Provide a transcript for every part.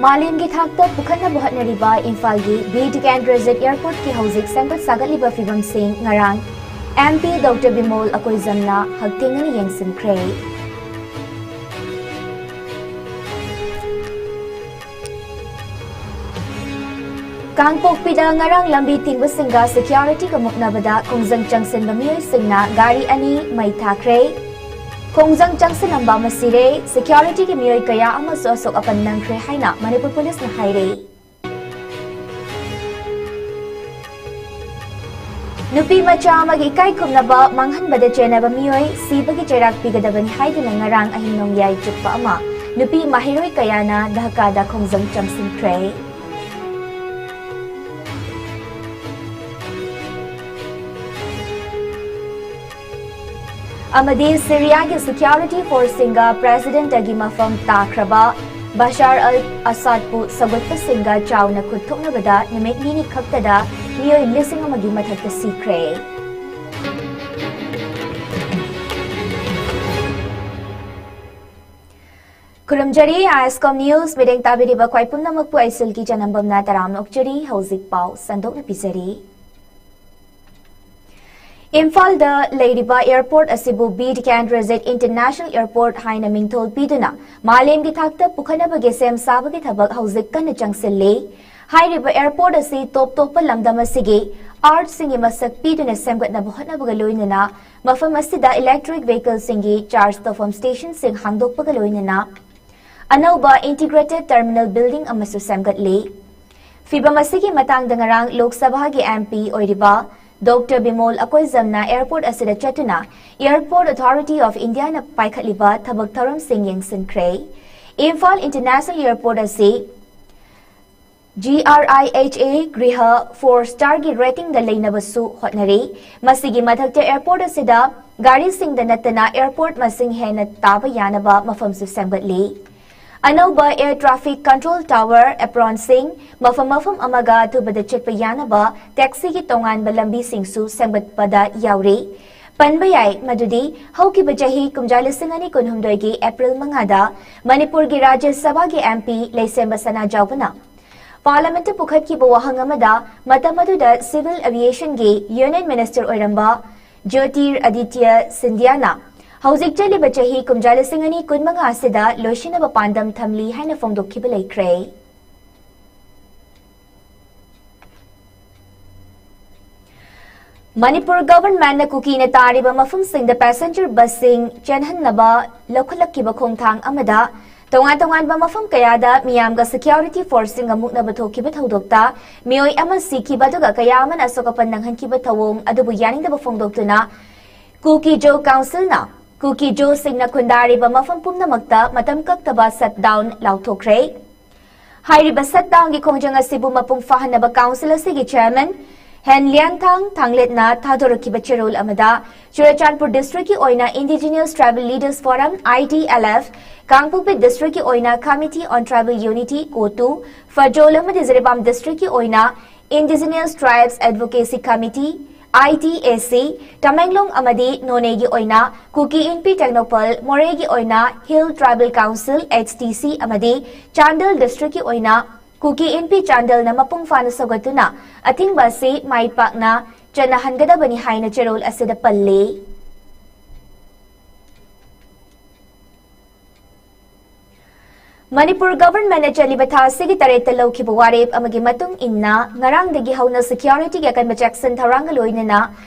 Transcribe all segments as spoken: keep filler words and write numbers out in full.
ꯃꯥꯂꯦꯝꯒꯤ ꯊꯥꯛꯇ ꯄꯨꯈꯠꯅꯕ ꯍꯣꯠꯅꯔꯤꯕ ꯏꯝꯐꯥꯜꯒꯤ ꯕꯤꯔ ꯇꯤꯀꯦꯟꯗ꯭ꯔꯖꯤꯠ ꯑꯦꯌꯔꯄꯣꯔꯠꯀꯤ ꯍꯧꯖꯤꯛ ꯁꯦꯝꯒꯠ ꯁꯥꯒꯠꯂꯤꯕ ꯐꯤꯕꯝꯁꯤꯡ ꯉꯔꯥꯡ M P Doctor ꯕꯤꯃꯣꯜ ꯑꯀꯣꯏꯖꯝꯅ ꯍꯛꯊꯦꯡꯅꯅ ꯌꯦꯡꯁꯤꯟꯈ꯭ꯔꯦ꯫ ꯀꯥꯡꯄꯣꯛꯄꯤꯗ ꯉꯔꯥꯡ ꯂꯝꯕꯤ ꯊꯤꯡꯕꯁꯤꯡꯒ ꯁꯦꯀ꯭ꯌꯨꯔꯤꯇꯤꯒ ꯃꯨꯛꯅꯕꯗ ꯈꯣꯡꯖꯪ ꯆꯪꯁꯤꯟꯕ ꯃꯤꯑꯣꯏꯁꯤꯡꯅ ꯒꯥꯔꯤ ꯑꯅꯤ ꯃꯩ ꯊꯥꯈ꯭ꯔꯦ꯫ ꯈꯣꯡꯖꯪ ꯆꯪꯁꯤꯜꯂꯝꯕ ꯑꯃ ꯁꯤꯔꯦ, ꯁꯦꯀ꯭ꯌꯨꯔꯤꯇꯤꯒꯤ ꯃꯤꯑꯣꯏ ꯀꯌꯥ ꯑꯃꯁꯨ ꯑꯁꯣꯛ ꯑꯄꯟ ꯅꯪꯈ꯭ꯔꯦ ꯍꯥꯏꯅ ꯃꯅꯤꯄꯨꯔ ꯄꯨꯂꯤꯁꯅ ꯍꯥꯏꯔꯦ꯫ ꯅꯨꯄꯤ ꯃꯆꯥ ꯑꯃꯒꯤ ꯏꯀꯥꯏ ꯈꯨꯝꯅꯕ ꯃꯥꯡꯍꯟꯕꯗ ꯆꯦꯟꯅꯕ ꯃꯤꯑꯣꯏ ꯁꯤꯕꯒꯤ ꯆꯩꯔꯥꯛ ꯄꯤꯒꯗꯕꯅꯤ ꯍꯥꯏꯗꯨꯅ ꯉꯔꯥꯡ ꯑꯍꯤꯡ ꯅꯣꯡꯌꯥꯏ ꯆꯨꯞꯄ ꯑꯃ ꯅꯨꯄꯤ ꯃꯍꯩꯔꯣꯏ ꯀꯌꯥꯅ ꯙꯀꯥꯗ ꯈꯣꯡꯖꯪ ꯆꯪꯁꯤꯟꯈ꯭ꯔꯦ꯫ ꯑꯃꯗꯤ ꯁꯤꯔꯤꯌꯥꯒꯤ ꯁꯦꯀ꯭ꯌꯨꯔꯤꯇꯤ ꯐꯣꯔꯁꯁꯤꯡꯒ ꯄ꯭ꯔꯦꯁꯤꯗꯦꯟꯇꯒꯤ ꯃꯐꯝ ꯇꯥꯈ꯭ꯔꯕ ꯕꯁꯥꯔ ꯑꯜ ꯑꯁꯥꯗꯄꯨ ꯁꯧꯒꯠꯄꯁꯤꯡꯒ ꯆꯥꯎꯅ ꯈꯨꯠ ꯊꯣꯛꯅꯕꯗ ꯅꯨꯃꯤꯠ ꯅꯤꯅꯤ ꯈꯛꯇꯗ ꯃꯤꯑꯣꯏ ꯂꯤꯁꯤꯡ ꯑꯃꯒꯤ ꯃꯊꯛꯇ ꯁꯤꯈ꯭ꯔꯦ꯫ ꯈꯨꯔꯨꯝꯖꯔꯤ, ISCOM News ꯃꯤꯠꯌꯦꯡ ꯇꯥꯕꯤꯔꯤꯕ ꯈ꯭ꯋꯥꯏ ꯄꯨꯝꯅꯃꯛꯄꯨ ꯑꯩ ꯁꯤꯜꯀꯤ ꯆꯅꯝꯕꯝꯅ ꯇꯔꯥꯝꯅ ꯑꯣꯛꯆꯔꯤ꯫ ꯍꯧꯖꯤꯛ ꯄꯥꯎ ꯁꯟꯗꯣꯛꯅ ꯄꯤꯖꯔꯤ꯫ ꯏꯝꯐꯥꯜꯗ ꯂꯩꯔꯤꯕ ꯑꯦꯌꯔꯄꯣꯔꯠ ꯑꯁꯤꯕꯨ ꯕꯤꯔ ꯇꯤꯀꯦꯟꯗ꯭ꯔꯖꯤꯠ ꯏꯟꯇꯔꯅꯦꯁꯅꯦꯜ ꯑꯦꯌꯔꯄꯣꯔꯠ ꯍꯥꯏꯅ ꯃꯤꯡꯊꯣꯜ ꯄꯤꯗꯨꯅ ꯃꯥꯂꯦꯝꯒꯤ ꯊꯥꯛꯇ ꯄꯨꯈꯠꯅꯕꯒꯤ ꯁꯦꯝ ꯁꯥꯕꯒꯤ ꯊꯕꯛ ꯍꯧꯖꯤꯛ ꯀꯟꯅ ꯆꯪꯁꯤꯜꯂꯤ꯫ ꯍꯥꯏꯔꯤꯕ ꯑꯦꯌꯔꯄꯣꯔꯠ ꯑꯁꯤ ꯇꯣꯞ ꯇꯣꯞꯄ ꯂꯝꯗꯝ ꯑꯁꯤꯒꯤ ꯑꯥꯔꯠꯁꯤꯡꯒꯤ ꯃꯁꯛ ꯄꯤꯗꯨꯅ ꯁꯦꯝꯒꯠꯅꯕ ꯍꯣꯠꯅꯕꯒ ꯂꯣꯏꯅꯅ ꯃꯐꯝ ꯑꯁꯤꯗ ꯏꯂꯦꯛꯇ꯭ꯔꯤꯛ ꯚꯦꯍꯤꯀꯜꯁꯤꯡꯒꯤ ꯆꯥꯔꯖ ꯇꯧꯐꯝ ꯁ꯭ꯇꯦꯁꯟꯁꯤꯡ ꯍꯥꯡꯗꯣꯛꯄꯒ ꯂꯣꯏꯅꯅ ꯑꯅꯧꯕ ꯏꯟꯇꯤꯒ꯭ꯔꯦꯇꯦꯗ ꯇꯔꯃꯤꯅꯦꯜ ꯕꯤꯜꯗꯤꯡ ꯑꯃꯁꯨ ꯁꯦꯝꯒꯠꯂꯤ꯫ ꯐꯤꯚꯝ ꯑꯁꯤꯒꯤ ꯃꯇꯥꯡꯗ ꯉꯔꯥꯡ ꯂꯣꯛ ꯁꯚꯥꯒꯤ M P ꯑꯣꯏꯔꯤꯕ ꯗꯣꯛꯇꯔ ꯕꯤꯃꯣꯜ ꯑꯀꯣꯏꯖꯝꯅ ꯑꯦꯌꯔꯄꯣꯔꯠ ꯑꯁꯤꯗ ꯆꯠꯇꯨꯅ Airport Authority of Indiaꯅ ꯄꯥꯏꯈꯠꯂꯤꯕ ꯊꯕꯛ ꯊꯧꯔꯝꯁꯤꯡ ꯌꯦꯡꯁꯤꯟꯈ꯭ꯔꯦ꯫ ꯏꯝꯐꯥꯜ ꯏꯟꯇꯔꯅꯦꯁꯅꯦꯜ ꯑꯦꯌꯔꯄꯣꯔꯠ ꯑꯁꯤ G R I H A ꯒ꯭ꯔꯤꯍ four starꯒꯤ ꯔꯦꯇꯤꯡꯗ ꯂꯩꯅꯕꯁꯨ ꯍꯣꯠꯅꯔꯤ꯫ ꯃꯁꯤꯒꯤ ꯃꯊꯛꯇ ꯑꯦꯌꯔꯄꯣꯔꯠ ꯑꯁꯤꯗ ꯒꯥꯔꯤꯁꯤꯡꯗ ꯅꯠꯇꯅ ꯑꯦꯌꯔꯄꯣꯔꯠ ꯃꯁꯤꯡ ꯍꯦꯟꯅ ꯇꯥꯕ ꯌꯥꯅꯕ ꯃꯐꯝꯁꯨ ꯁꯦꯝꯒꯠꯂꯤ꯫ ꯑꯅꯧꯕ air traffic control tower, apronꯁꯤꯡ, ꯃꯐꯝ ꯃꯐꯝ ꯑꯃꯒ ꯑꯊꯨꯕꯗ ꯆꯠꯄ ꯌꯥꯅꯕ ꯇꯦꯛꯁꯤꯒꯤ ꯇꯣꯉꯥꯟꯕ ꯂꯝꯕꯤꯁꯤꯡꯁꯨ ꯁꯦꯝꯒꯠꯄꯗ ꯌꯥꯎꯔꯤ꯫ ꯄꯟꯕ ꯌꯥꯏ ꯃꯗꯨꯗꯤ ꯍꯧꯈꯤꯕ ꯆꯍꯤ ꯀꯨꯝꯖꯥ ꯂꯤꯁꯤꯡ ꯑꯅꯤ ꯀꯨꯟꯍꯨꯝꯗꯣꯏꯒꯤ ꯑꯦꯄ꯭ꯔꯤꯜ ꯃꯉꯥꯗ ꯃꯅꯤꯄꯨꯔꯒꯤ ꯔꯥꯖ꯭ꯌ ꯁꯚꯥꯒꯤ MP ꯂꯩꯁꯦꯝꯕ ꯁꯅꯥꯖꯥꯎꯕꯅ Parliament ꯄꯨꯈꯠꯈꯤꯕ ꯋꯥꯍꯪ ꯑꯃꯗ ꯃꯇꯝ ꯑꯗꯨꯗ Civil Aviationꯒꯤ Union Minister ꯑꯣꯏꯔꯝꯕ ꯖ꯭ꯌꯣꯇꯤꯔ ꯑꯗꯤꯇ꯭ꯌ ꯁꯤꯟꯙꯤꯌꯥꯅ ꯍꯧꯖꯤꯛ ꯆꯠꯂꯤꯕ ꯆꯍꯤ ꯀꯨꯝꯖꯥ ꯂꯤꯁꯤꯡ ꯑꯅꯤ ꯀꯨꯟꯃꯉꯥ ꯑꯁꯤꯗ ꯂꯣꯏꯁꯤꯟꯅꯕ ꯄꯥꯟꯗꯝ ꯊꯝꯂꯤ ꯍꯥꯏꯅ ꯐꯣꯡꯗꯣꯛꯈꯤꯕ ꯂꯩꯈ꯭ꯔꯦ꯫ ꯃꯅꯤꯄꯨꯔ Governmentꯅ ꯀꯨꯀꯤꯅ ꯇꯥꯔꯤꯕ ꯃꯐꯝꯁꯤꯡꯗ passenger busꯁꯤꯡ ꯆꯦꯟꯍꯟꯅꯕ ꯂꯧꯈꯠꯂꯛꯈꯤꯕ ꯈꯣꯡꯊꯥꯡ ꯑꯃꯗ ꯇꯣꯉꯥꯟ ꯇꯣꯉꯥꯟꯕ ꯃꯐꯝ ꯀꯌꯥꯗ ꯃꯤꯌꯥꯝꯒ security forceꯁꯤꯡꯒ ꯃꯨꯛꯅꯕ ꯊꯣꯛꯈꯤꯕ ꯊꯧꯗꯣꯛꯇ ꯃꯤꯑꯣꯏ ꯑꯃ ꯁꯤꯈꯤꯕ ꯑꯗꯨꯒ ꯀꯌꯥ ꯑꯃꯅ ꯑꯁꯣꯛ ꯑꯄꯟ ꯅꯪꯍꯟꯈꯤꯕ ꯊꯧꯑꯣꯡ ꯑꯗꯨꯕꯨ ꯌꯥꯅꯤꯡꯗꯕ ꯐꯣꯡꯗꯣꯛꯇꯨꯅ ꯀꯨꯀꯤ-ꯖꯣ Councilꯅ ꯀꯨꯀꯤ-ꯖꯣꯁꯤꯡꯅ ꯈꯨꯟꯗꯥꯔꯤꯕ ꯃꯐꯝ ꯄꯨꯝꯅꯃꯛꯇ ꯃꯇꯝ ꯀꯛꯇꯕ shutdown ꯂꯥꯎꯊꯣꯛꯈ꯭ꯔꯦ꯫ ꯍꯥꯏꯔꯤꯕ shutdownꯒꯤ ꯈꯣꯡꯖꯪ ꯑꯁꯤꯕꯨ ꯃꯄꯨꯡ ꯐꯥꯍꯟꯅꯕ Council ꯑꯁꯤꯒꯤ Chairman ꯍꯦꯟ ꯂꯤꯌꯥꯟꯊꯥꯡ ꯊꯥꯡꯂꯦꯠꯅ ꯊꯥꯗꯣꯔꯛꯈꯤꯕ ꯆꯦꯔꯣꯜ ꯑꯃꯗ ꯆꯨꯔꯆꯥꯟꯄꯨꯔ districtꯀꯤ ꯑꯣꯏꯅ Indigenous Tribal Leaders Forum, ITLF, ꯀꯥꯡꯄꯣꯛꯄꯤ districtꯀꯤ ꯑꯣꯏꯅ Committee on Tribal Unity, COTU, ꯐꯖꯣꯜ ꯑꯃꯗꯤ ꯖꯤꯔꯤꯕꯥꯝ districtꯀꯤ ꯑꯣꯏꯅ Indigenous Tribes Advocacy Committee, ITAC, Tamenglong ꯑꯃꯗꯤ ꯅꯣꯅꯦꯒꯤ ꯑꯣꯏꯅ ꯀꯨꯀꯤ ꯏꯟꯄꯤ ꯇꯦꯡꯅꯧꯄꯜ, ꯃꯣꯔꯦꯒꯤ ꯑꯣꯏꯅ Hill Tribal Council, HTC, ꯑꯃꯗꯤ ꯆꯥꯟꯗꯦꯜ districtꯀꯤ ꯑꯣꯏꯅ ꯀꯨꯀꯤ ꯏꯟꯄꯤ ꯆꯥꯟꯗꯦꯜꯅ ꯃꯄꯨꯡ ꯐꯥꯅ ꯁꯧꯒꯠꯇꯨꯅ ꯑꯊꯤꯡꯕ ꯑꯁꯤ ꯃꯥꯏ ꯄꯥꯛꯅ ꯆꯠꯅꯍꯟꯒꯗꯕꯅꯤ ꯍꯥꯏꯅ ꯆꯦꯔꯣꯜ ꯑꯁꯤꯗ ꯄꯜꯂꯤ꯫ ꯃꯅꯤꯄꯨꯔ Governmentꯅ ꯆꯠꯂꯤꯕ ꯊꯥ ꯑꯁꯤꯒꯤ ꯇꯔꯦꯠꯇ ꯂꯧꯈꯤꯕ ꯋꯥꯔꯦꯞ ꯑꯃꯒꯤ ꯃꯇꯨꯡ ꯏꯟꯅ ꯉꯔꯥꯡꯗꯒꯤ ꯍꯧꯅ securityꯒꯤ ꯑꯀꯟꯕ ꯆꯦꯛꯁꯤꯟ ꯊꯧꯔꯥꯡꯒ ꯂꯣꯏꯅꯅ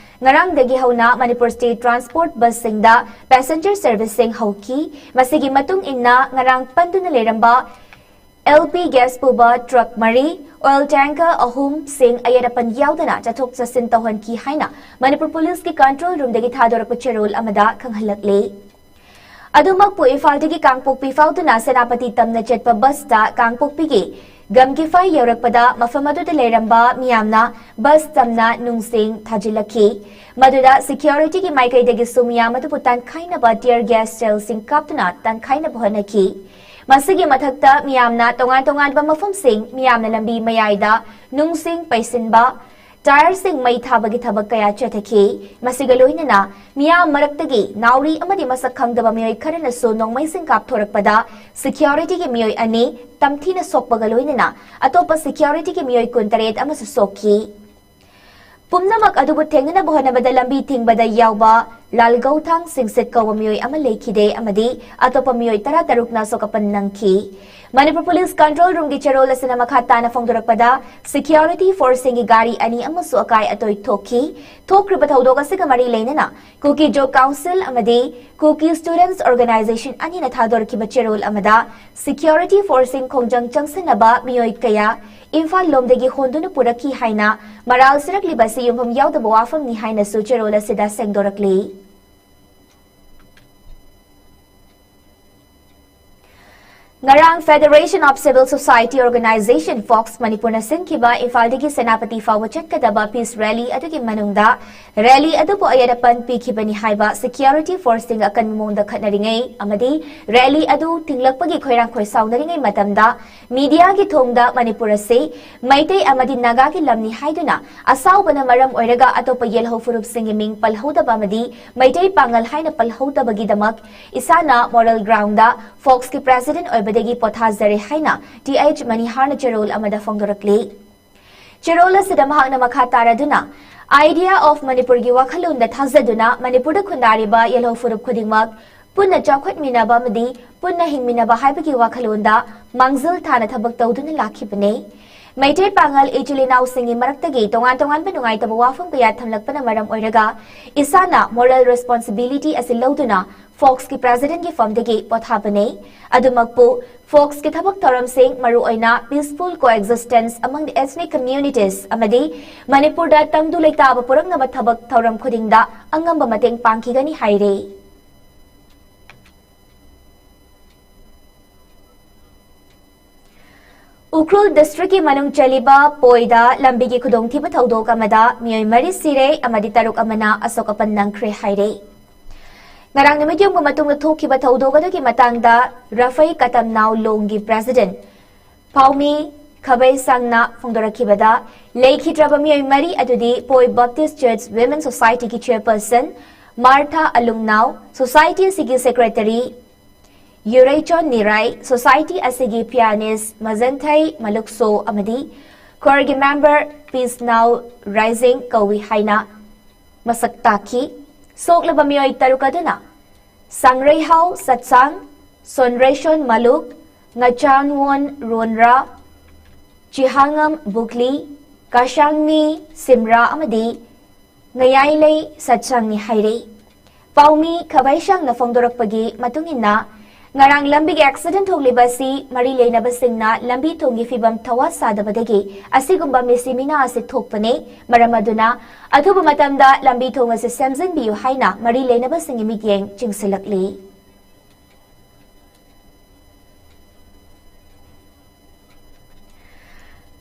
ꯉꯔꯥꯡꯗꯒꯤ ꯍꯧꯅ ꯃꯅꯤꯄꯨꯔ State Transport busꯁꯤꯡꯗ passenger serviceꯁꯤꯡ ꯍꯧꯈꯤ꯫ ꯃꯁꯤꯒꯤ ꯃꯇꯨꯡ ꯏꯟꯅ ꯉꯔꯥꯡ ꯄꯟꯗꯨꯅ ꯂꯩꯔꯝꯕ LP gas ꯄꯨꯕ truck ꯃꯔꯤ, oil tanker ꯑꯍꯨꯝꯁꯤꯡ ꯑꯌꯦꯠ ꯑꯄꯟ ꯌꯥꯎꯗꯅ ꯆꯠꯊꯣꯛ ꯆꯠꯁꯤꯟ ꯇꯧꯍꯟꯈꯤ ꯍꯥꯏꯅ ꯃꯅꯤꯄꯨꯔ Policeꯀꯤ control roomꯗꯒꯤ ꯊꯥꯗꯣꯔꯛꯄ ꯆꯦꯔꯣꯜ ꯑꯃꯗ ꯈꯪꯍꯜꯂꯛꯂꯤ꯫ ꯑꯗꯨꯃꯛꯄꯨ ꯏꯝꯐꯥꯜꯗꯒꯤ ꯀꯥꯡꯄꯣꯛꯄꯤ ꯐꯥꯎꯗꯨꯅ ꯁꯦꯅꯥꯄꯇꯤ ꯇꯝꯅ ꯆꯠꯄ busꯇ ꯀꯥꯡꯄꯣꯛꯄꯤꯒꯤ ꯒꯝꯒꯤꯐꯥꯏ ꯌꯧꯔꯛꯄꯗ ꯃꯐꯝ ꯑꯗꯨꯗ ꯂꯩꯔꯝꯕ ꯃꯤꯌꯥꯝꯅ bus ꯇꯝꯅ ꯅꯨꯡꯁꯤꯡ ꯊꯥꯖꯤꯜꯂꯛꯈꯤ꯫ ꯃꯗꯨꯗ securityꯒꯤ ꯃꯥꯏꯀꯩꯗꯒꯤꯁꯨ ꯃꯤꯌꯥꯝ ꯑꯗꯨꯕꯨ ꯇꯥꯟꯈꯥꯏꯅꯕ tear gas shellꯁꯤꯡ ꯀꯥꯞꯇꯨꯅ ꯇꯥꯟꯈꯥꯏꯅꯕ ꯍꯣꯠꯅꯈꯤ꯫ ꯃꯁꯤꯒꯤ ꯃꯊꯛꯇ ꯃꯤꯌꯥꯝꯅ ꯇꯣꯉꯥꯟ ꯇꯣꯉꯥꯟꯕ ꯃꯐꯝꯁꯤꯡ, ꯃꯤꯌꯥꯝꯅ ꯂꯝꯕꯤ ꯃꯌꯥꯏꯗ ꯅꯨꯡꯁꯤꯡ ꯄꯩꯁꯤꯟꯕ, ꯇꯥꯌꯔꯁꯤꯡ ꯃꯩ ꯊꯥꯕꯒꯤ ꯊꯕꯛ ꯀꯌꯥ ꯆꯠꯊꯈꯤ꯫ ꯃꯁꯤꯒ ꯂꯣꯏꯅꯅ ꯃꯤꯌꯥꯝ ꯃꯔꯛꯇꯒꯤ ꯅꯥꯎꯔꯤ ꯑꯃꯗꯤ ꯃꯁꯛ ꯈꯪꯗꯕ ꯃꯤꯑꯣꯏ ꯈꯔꯅꯁꯨ ꯅꯣꯡꯃꯩꯁꯤꯡ ꯀꯥꯞꯊꯣꯔꯛꯄꯗ ꯁꯦꯀ꯭ꯌꯨꯔꯤꯇꯤꯒꯤ ꯃꯤꯑꯣꯏ ꯑꯅꯤ ꯇꯝꯊꯤꯅ ꯁꯣꯛꯄꯒ ꯂꯣꯏꯅꯅ ꯑꯇꯣꯞꯄ ꯁꯦꯀ꯭ꯌꯨꯔꯤꯇꯤꯒꯤ ꯃꯤꯑꯣꯏ ꯀꯨꯟꯇꯔꯦꯠ ꯑꯃꯁꯨ ꯁꯣꯛꯈꯤ꯫ ꯄꯨꯝꯅꯃꯛ ꯑꯗꯨꯕꯨ ꯊꯦꯡꯅꯅꯕ ꯍꯣꯠꯅꯕꯗ ꯂꯝꯕꯤ ꯊꯤꯡꯕꯗ ꯌꯥꯎꯕ ꯂꯥꯜꯒꯧꯊꯥꯡ ꯁꯤꯡꯁꯤꯠ ꯀꯧꯕ ꯃꯤꯑꯣꯏ ꯑꯃ ꯂꯩꯈꯤꯗꯦ ꯑꯃꯗꯤ ꯑꯇꯣꯞꯄ ꯃꯤꯑꯣꯏ ꯇꯔꯥ ꯇꯔꯨꯛꯅ ꯑꯁꯣꯛ ꯑꯄꯟ ꯅꯪꯈꯤ꯫ ꯃꯅꯤꯄꯨꯔ ꯄꯨꯂꯤꯁ ꯀꯟꯇ꯭ꯔꯣꯜ ꯔꯨꯝꯒꯤ ꯆꯦꯔꯣꯜ ꯑꯁꯤꯅ ꯃꯈꯥ ꯇꯥꯅ ꯐꯣꯡꯗꯣꯔꯛꯄꯗ, ꯁꯦꯀ꯭ꯌꯨꯔꯤꯇꯤ ꯐꯣꯔꯁꯁꯤꯡꯒꯤ ꯒꯥꯔꯤ ꯑꯅꯤ ꯑꯃꯁꯨ ꯑꯀꯥꯏ ꯑꯇꯣꯏ ꯊꯣꯛꯈꯤ꯫ ꯊꯣꯛꯈ꯭ꯔꯤꯕ ꯊꯧꯗꯣꯛ ꯑꯁꯤꯒ ꯃꯔꯤ ꯂꯩꯅꯅ ꯀꯨꯀꯤ ꯖꯣ ꯀꯥꯎꯟꯁꯤꯜ ꯑꯃꯗꯤ ꯀꯨꯀꯤ ꯁ꯭ꯇꯨꯗꯦꯟꯠꯁ ꯑꯣꯔꯒꯅꯥꯏꯖꯦꯁꯟ ꯑꯅꯤꯅ ꯊꯥꯗꯣꯔꯛꯈꯤꯕ ꯆꯦꯔꯣꯜ ꯑꯃꯗ, ꯁꯦꯀ꯭ꯌꯨꯔꯤꯇꯤ ꯐꯣꯔꯁꯁꯤꯡ ꯈꯣꯡꯖꯪ ꯆꯪꯁꯤꯟꯅꯕ ꯃꯤꯑꯣꯏ ꯀꯌꯥ ꯏꯝꯐꯥꯜ ꯂꯣꯝꯗꯒꯤ ꯍꯣꯟꯗꯨꯅ ꯄꯨꯔꯛꯈꯤ ꯍꯥꯏꯅ ꯃꯔꯥꯜ ꯁꯤꯔꯛꯂꯤꯕ ꯑꯁꯤ ꯌꯨꯝꯐꯝ ꯌꯥꯎꯗꯕ ꯋꯥꯐꯝꯅꯤ ꯍꯥꯏꯅꯁꯨ ꯆꯦꯔꯣꯜ ꯑꯁꯤꯗ ꯁꯦꯡꯗꯣꯔꯛꯂꯤ꯫ ꯉꯔꯥꯡ Federation of Civil Society Organization, fox, ꯃꯅꯤꯄꯨꯔꯅ ꯁꯤꯟꯈꯤꯕ ꯏꯝꯐꯥꯜꯗꯒꯤ ꯁꯦꯅꯥꯄꯇꯤ ꯐꯥꯎꯕ ꯆꯠꯀꯗꯕ ꯄꯤꯁ ꯔꯦꯂꯤ ꯑꯗꯨꯒꯤ ꯃꯅꯨꯡꯗ ꯔꯦꯂꯤ ꯑꯗꯨꯕꯨ ꯑꯌꯦꯠ ꯑꯄꯟ ꯄꯤꯈꯤꯕꯅꯤ ꯍꯥꯏꯕ ꯁꯦꯀ꯭ꯌꯨꯔꯤꯇꯤ ꯐꯣꯔꯁꯁꯤꯡ ꯑꯀꯟꯕ ꯃꯑꯣꯡꯗ ꯈꯠꯅꯔꯤꯉꯩ ꯑꯃꯗꯤ ꯔꯦꯂꯤ ꯑꯗꯨ ꯊꯤꯡꯂꯛꯄꯒꯤ ꯈꯣꯏꯔꯥꯡ ꯈꯣꯏꯁꯥꯎꯅꯔꯤꯉꯩ ꯃꯇꯝꯗ ꯃꯤꯗꯤꯌꯥꯒꯤ ꯊꯣꯡꯗ ꯃꯅꯤꯄꯨꯔ ꯑꯁꯤ ꯃꯩꯇꯩ ꯑꯃꯗꯤ ꯅꯥꯒꯥꯒꯤ ꯂꯝꯅꯤ ꯍꯥꯏꯗꯨꯅ ꯑꯁꯥꯎꯕꯅ ꯃꯔꯝ ꯑꯣꯏꯔꯒ ꯑꯇꯣꯞꯄ ꯌꯦꯜꯍꯧ ꯐꯨꯔꯨꯞꯁꯤꯡꯒꯤ ꯃꯤꯡ ꯄꯜꯍꯧꯗꯕ ꯑꯃꯗꯤ ꯃꯩꯇꯩ ꯄꯥꯉꯜ ꯍꯥꯏꯅ ꯄꯜꯍꯧꯗꯕꯒꯤꯗꯃꯛ ꯏꯁꯥꯅ ꯃꯣꯔꯦꯜ ꯒ꯭ꯔꯥꯎꯟꯗ ꯐꯣꯛꯁꯀꯤ ꯄ꯭ꯔꯦꯁꯤꯗꯦꯟꯠ ꯑꯣꯏꯕꯗꯒꯤ ꯄꯣꯊꯥꯖꯔꯦ ꯍꯥꯏꯅ ꯇꯤ ꯑꯩꯆ ꯃꯅꯤꯍꯥꯔꯅ ꯆꯦꯔꯣꯜ ꯑꯃꯗ ꯐꯣꯡꯗꯣꯔꯛꯂꯤ꯫ ꯆꯦꯔꯣꯜ ꯑꯁꯤꯗ ꯃꯍꯥꯛꯅ ꯃꯈꯥ ꯇꯥꯔꯗꯨꯅ, Idea of ꯃꯅꯤꯄꯨꯔꯒꯤ ꯋꯥꯈꯜꯂꯣꯟꯗ ꯊꯥꯖꯗꯨꯅ ꯃꯅꯤꯄꯨꯔꯗ ꯈꯨꯟꯗꯥꯔꯤꯕ ꯌꯦꯜꯍꯧ ꯐꯨꯔꯨꯞ ꯈꯨꯗꯤꯡꯃꯛ ꯄꯨꯟꯅ ꯆꯥꯎꯈꯠꯃꯤꯟꯅꯕ ꯑꯃꯗꯤ ꯄꯨꯟꯅ ꯍꯤꯡꯃꯤꯟꯅꯕ ꯍꯥꯏꯕꯒꯤ ꯋꯥꯈꯜꯂꯣꯟꯗ ꯃꯥꯡꯖꯤꯜ ꯊꯥꯅ ꯊꯕꯛ ꯇꯧꯗꯨꯅ ꯂꯥꯛꯈꯤꯕꯅꯤ꯫ ꯃꯩꯇꯩ ꯄꯥꯉꯜ ꯏꯆꯤꯜ ꯏꯅꯥꯎꯁꯤꯡꯒꯤ ꯃꯔꯛꯇꯒꯤ ꯇꯣꯉꯥꯟ ꯇꯣꯉꯥꯟꯕ ꯅꯨꯡꯉꯥꯏꯇꯕ ꯋꯥꯐꯝ ꯀꯌꯥ ꯊꯝꯂꯛꯄꯅ ꯃꯔꯝ ꯑꯣꯏꯔꯒ ꯏꯁꯥꯅ ꯃꯣꯔꯦꯜ ꯔꯦꯁꯄꯣꯟꯁꯤꯕꯤꯂꯤꯇꯤ ꯑꯁꯤ ꯂꯧꯗꯨꯅ ꯐꯣꯛꯁꯀꯤ ꯄ꯭ꯔꯦꯁꯤꯗꯦꯟꯠꯀꯤ ꯐꯝꯗꯒꯤ ꯄꯣꯊꯥꯕꯅꯤ꯫ ꯑꯗꯨꯃꯛꯄꯨ ꯐꯣꯛꯁꯀꯤ ꯊꯕꯛ ꯊꯧꯔꯝꯁꯤꯡ, ꯃꯔꯨꯑꯣꯏꯅ peaceful coexistence among the ethnic communities ꯑꯃꯗꯤ ꯃꯅꯤꯄꯨꯔꯗ ꯇꯪꯗꯨ ꯂꯩꯇꯥꯕ ꯄꯨꯔꯛꯅꯕ ꯊꯕꯛ ꯊꯧꯔꯝ ꯈꯨꯗꯤꯡꯗ ꯑꯉꯝꯕ ꯃꯇꯦꯡ ꯄꯥꯡꯈꯤꯒꯅꯤ ꯍꯥꯏꯔꯤ꯫ ꯎꯈ꯭ꯔꯨꯜ ꯗꯤꯁꯇ꯭ꯔꯤꯛꯀꯤ ꯃꯅꯨꯡ ꯆꯜꯂꯤꯕ ꯄꯣꯏꯗ ꯂꯝꯕꯤꯒꯤ ꯈꯨꯗꯣꯡꯊꯤꯕ ꯊꯧꯗꯣꯛ ꯑꯃꯗ ꯃꯤꯑꯣꯏ ꯃꯔꯤ ꯁꯤꯔꯦ ꯑꯃꯗꯤ ꯇꯔꯨꯛ ꯑꯃꯅ ꯑꯁꯣꯛ ꯑꯄꯟ ꯅꯪꯈ꯭ꯔꯦ ꯍꯥꯏꯔꯦ꯫ ꯉꯔꯥꯡ ꯅꯨꯃꯤꯠ ꯌꯨꯝꯕ ꯃꯇꯨꯡꯗ ꯊꯣꯛꯈꯤꯕ ꯊꯧꯗꯣꯛ ꯑꯗꯨꯒꯤ ꯃꯇꯥꯡꯗ ꯔꯐꯩ ꯀꯇꯝꯅꯥꯎ ꯂꯣꯡꯒꯤ ꯄ꯭ꯔꯦꯁꯤꯗꯦꯟꯠ ꯄꯥꯎꯃꯤ ꯈꯥꯕꯩꯁꯥꯡꯅ ꯐꯣꯡꯗꯣꯔꯛꯈꯤꯕꯗ, ꯂꯩꯈꯤꯗ꯭ꯔꯕ ꯃꯤꯑꯣꯏ ꯃꯔꯤ ꯑꯗꯨꯗꯤ ꯄꯣꯏ ꯕꯞꯇꯤꯁ ꯆꯔꯆ ꯋꯤꯃꯦꯟ ꯁꯣꯁꯥꯏꯇꯤꯒꯤ ꯆꯦꯌꯔꯄꯔꯁꯟ ꯃꯥꯔꯊꯥ ꯑꯂꯨꯡꯅꯥꯎ, ꯁꯣꯁꯥꯏꯇꯤ ꯑꯁꯤꯒꯤ ꯁꯦꯀ꯭ꯔꯦꯇꯔꯤ ꯌꯨꯔꯩꯆꯣꯟ ꯅꯤꯔꯥꯏ, ꯁꯣꯁꯥꯏꯇꯤ ꯑꯁꯤꯒꯤ ꯄꯤꯌꯥꯅꯤꯁ ꯃꯖꯟꯊꯩ ꯃꯂꯨꯛꯁꯣ ꯑꯃꯗꯤ ꯈꯣꯔꯒꯤ ꯃꯦꯝꯕꯔ ꯄꯤꯁꯅꯥꯎ ꯔꯥꯏꯖꯤꯡ ꯀꯧꯏ ꯍꯥꯏꯅ ꯃꯁꯛ ꯇꯥꯛꯈꯤ꯫ ꯁꯣꯛꯂꯕ ꯃꯤꯑꯣꯏ ꯇꯔꯨꯛ ꯑꯗꯨꯅ ꯁꯪꯔꯩꯍꯥꯎ ꯁꯠꯁꯥꯡ, ꯁꯣꯟꯔꯩꯁꯣꯟ ꯃꯂꯨꯛ, ꯉꯆꯥꯟꯋꯣꯟ ꯔꯣꯟꯔꯥ, ꯆꯤꯍꯥꯉꯝ ꯕꯨꯛꯂꯤ, ꯀꯥꯁꯥꯡꯃꯤ ꯁꯤꯝꯔꯥ ꯑꯃꯗꯤ ꯉꯌꯥꯏꯂꯩ ꯁꯠꯁꯥꯡꯅꯤ ꯍꯥꯏꯔꯤ꯫ ꯄꯥꯎꯃꯤ ꯈꯕꯩꯁꯥꯡꯅ ꯐꯣꯡꯗꯣꯔꯛꯄꯒꯤ ꯃꯇꯨꯡ ꯏꯟꯅ, ꯉꯔꯥꯡ ꯂꯝꯕꯤꯒꯤ ꯑꯦꯛꯁꯤꯗꯦꯟ ꯊꯣꯛꯂꯤꯕ ꯑꯁꯤ ꯃꯔꯤ ꯂꯩꯅꯕꯁꯤꯡꯅ ꯂꯝꯕꯤ ꯊꯣꯡꯒꯤ ꯐꯤꯕꯝ ꯊꯧꯋꯥ ꯁꯥꯗꯕꯗꯒꯤ ꯑꯁꯤꯒꯨꯝꯕ ꯃꯤꯁꯤ ꯃꯤꯅꯥ ꯑꯁꯤ ꯊꯣꯛꯄꯅꯤ꯫ ꯃꯔꯝ ꯑꯗꯨꯅ ꯑꯊꯨꯕ ꯃꯇꯝꯗ ꯂꯝꯕꯤ ꯊꯣꯡ ꯑꯁꯤ ꯁꯦꯝꯖꯤꯟꯕꯤꯌꯨ ꯍꯥꯏꯅ ꯃꯔꯤ ꯂꯩꯅꯕꯁꯤꯡꯒꯤ ꯃꯤꯠꯌꯦꯡ ꯆꯤꯡꯁꯤꯜꯂꯛꯂꯤ꯫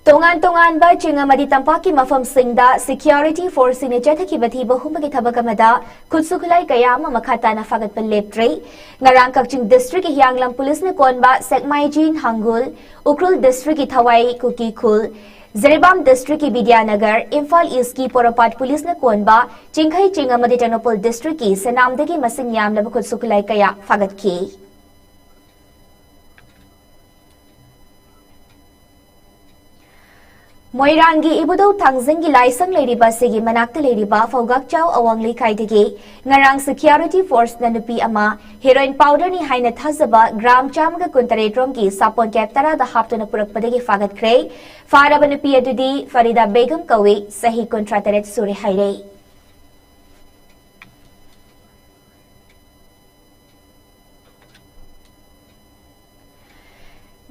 ꯇꯣꯉꯥꯟ ꯇꯣꯉꯥꯟꯕ ꯆꯤꯡ ꯑꯃꯗꯤ ꯇꯝꯄꯥꯛꯀꯤ ꯃꯐꯝꯁꯤꯡꯗ ꯁꯤꯀ꯭ꯌꯨꯔꯤꯇꯤ ꯐꯣꯔꯁꯁꯤꯡꯅ ꯆꯠꯊꯈꯤꯕ ꯊꯤꯕ ꯍꯨꯝꯕꯒꯤ ꯊꯕꯛ ꯑꯃꯗ ꯈꯨꯠꯁꯨ ꯈꯨꯠꯂꯥꯏ ꯀꯌꯥ ꯑꯃ ꯃꯈꯥ ꯇꯥꯅ ꯐꯥꯒꯠꯄ ꯂꯦꯞꯇ꯭ꯔꯤ꯫ ꯉꯔꯥꯡ ꯀꯛꯆꯤꯡ ꯗꯤꯁꯇ꯭ꯔꯤꯛꯀꯤ ꯍꯤꯌꯥꯡꯂꯝ ꯄꯨꯂꯤꯁꯅ ꯀꯣꯟꯕ ꯁꯦꯛꯃꯥꯏꯖꯤꯡ ꯍꯥꯡꯒꯨꯜ, ꯎꯈ꯭ꯔꯨꯜ ꯗꯤꯁꯇ꯭ꯔꯤꯛꯀꯤ ꯊꯋꯥꯏ ꯀꯨꯀꯤ ꯈꯨꯜ, ꯖꯤꯔꯤꯕꯥꯝ ꯗꯤꯁꯇ꯭ꯔꯤꯛꯀꯤ ꯕꯤꯗ꯭ꯌꯥꯅꯒꯔ, ꯏꯝꯐꯥꯜ ꯏꯁꯀꯤ ꯄꯣꯔꯣꯄꯥꯠ ꯄꯨꯂꯤꯁꯅ ꯀꯣꯟꯕ ꯆꯤꯡꯈꯩ ꯆꯤꯡ ꯑꯃꯗꯤ ꯇꯦꯡꯅꯧꯄꯜ ꯗꯤꯁꯇ꯭ꯔꯤꯛꯀꯤ ꯁꯦꯅꯥꯝꯗꯒꯤ ꯃꯁꯤꯡ ꯌꯥꯝꯂꯕ ꯈꯨꯠꯁꯨ ꯈꯨꯠꯂꯥꯏ ꯀꯌꯥ ꯐꯥꯒꯠꯈꯤ꯫ ꯃꯣꯏꯔꯥꯡꯒꯤ ꯏꯕꯨꯙꯧ ꯊꯥꯡꯖꯤꯡꯒꯤ ꯂꯥꯏꯁꯪ ꯂꯩꯔꯤꯕ ꯑꯁꯤꯒꯤ ꯃꯅꯥꯛꯇ ꯂꯩꯔꯤꯕ ꯐꯧꯒꯥꯛꯆꯥꯎ ꯑꯋꯥꯡ ꯂꯩꯀꯥꯏꯗꯒꯤ ꯉꯔꯥꯡ ꯁꯤꯀ꯭ꯌꯨꯔꯤꯇꯤ ꯐꯣꯔꯁꯅ ꯅꯨꯄꯤ ꯑꯃ ꯍꯦꯔꯣꯏꯟ ꯄꯥꯎꯗꯔꯅꯤ ꯍꯥꯏꯅ ꯊꯥꯖꯕ ꯒ꯭ꯔꯥꯝ ꯆꯥꯝꯃꯒ ꯀꯨꯟꯇꯔꯦꯠ ꯔꯣꯝꯒꯤ ꯁꯥꯄꯣꯟ ꯀꯦꯞ ꯇꯔꯥꯗ ꯍꯥꯞꯇꯨꯅ ꯄꯨꯔꯛꯄꯗꯒꯤ ꯐꯥꯒꯠꯈ꯭ꯔꯦ꯫ ꯐꯥꯔꯕ ꯅꯨꯄꯤ ꯑꯗꯨꯗꯤ ꯐꯔꯤꯗꯥ ꯕꯦꯒꯝ ꯀꯧꯏ, ꯆꯍꯤ ꯀꯨꯟꯊ꯭ꯔꯥ ꯇꯔꯦꯠ ꯁꯨꯔꯦ ꯍꯥꯏꯔꯦ꯫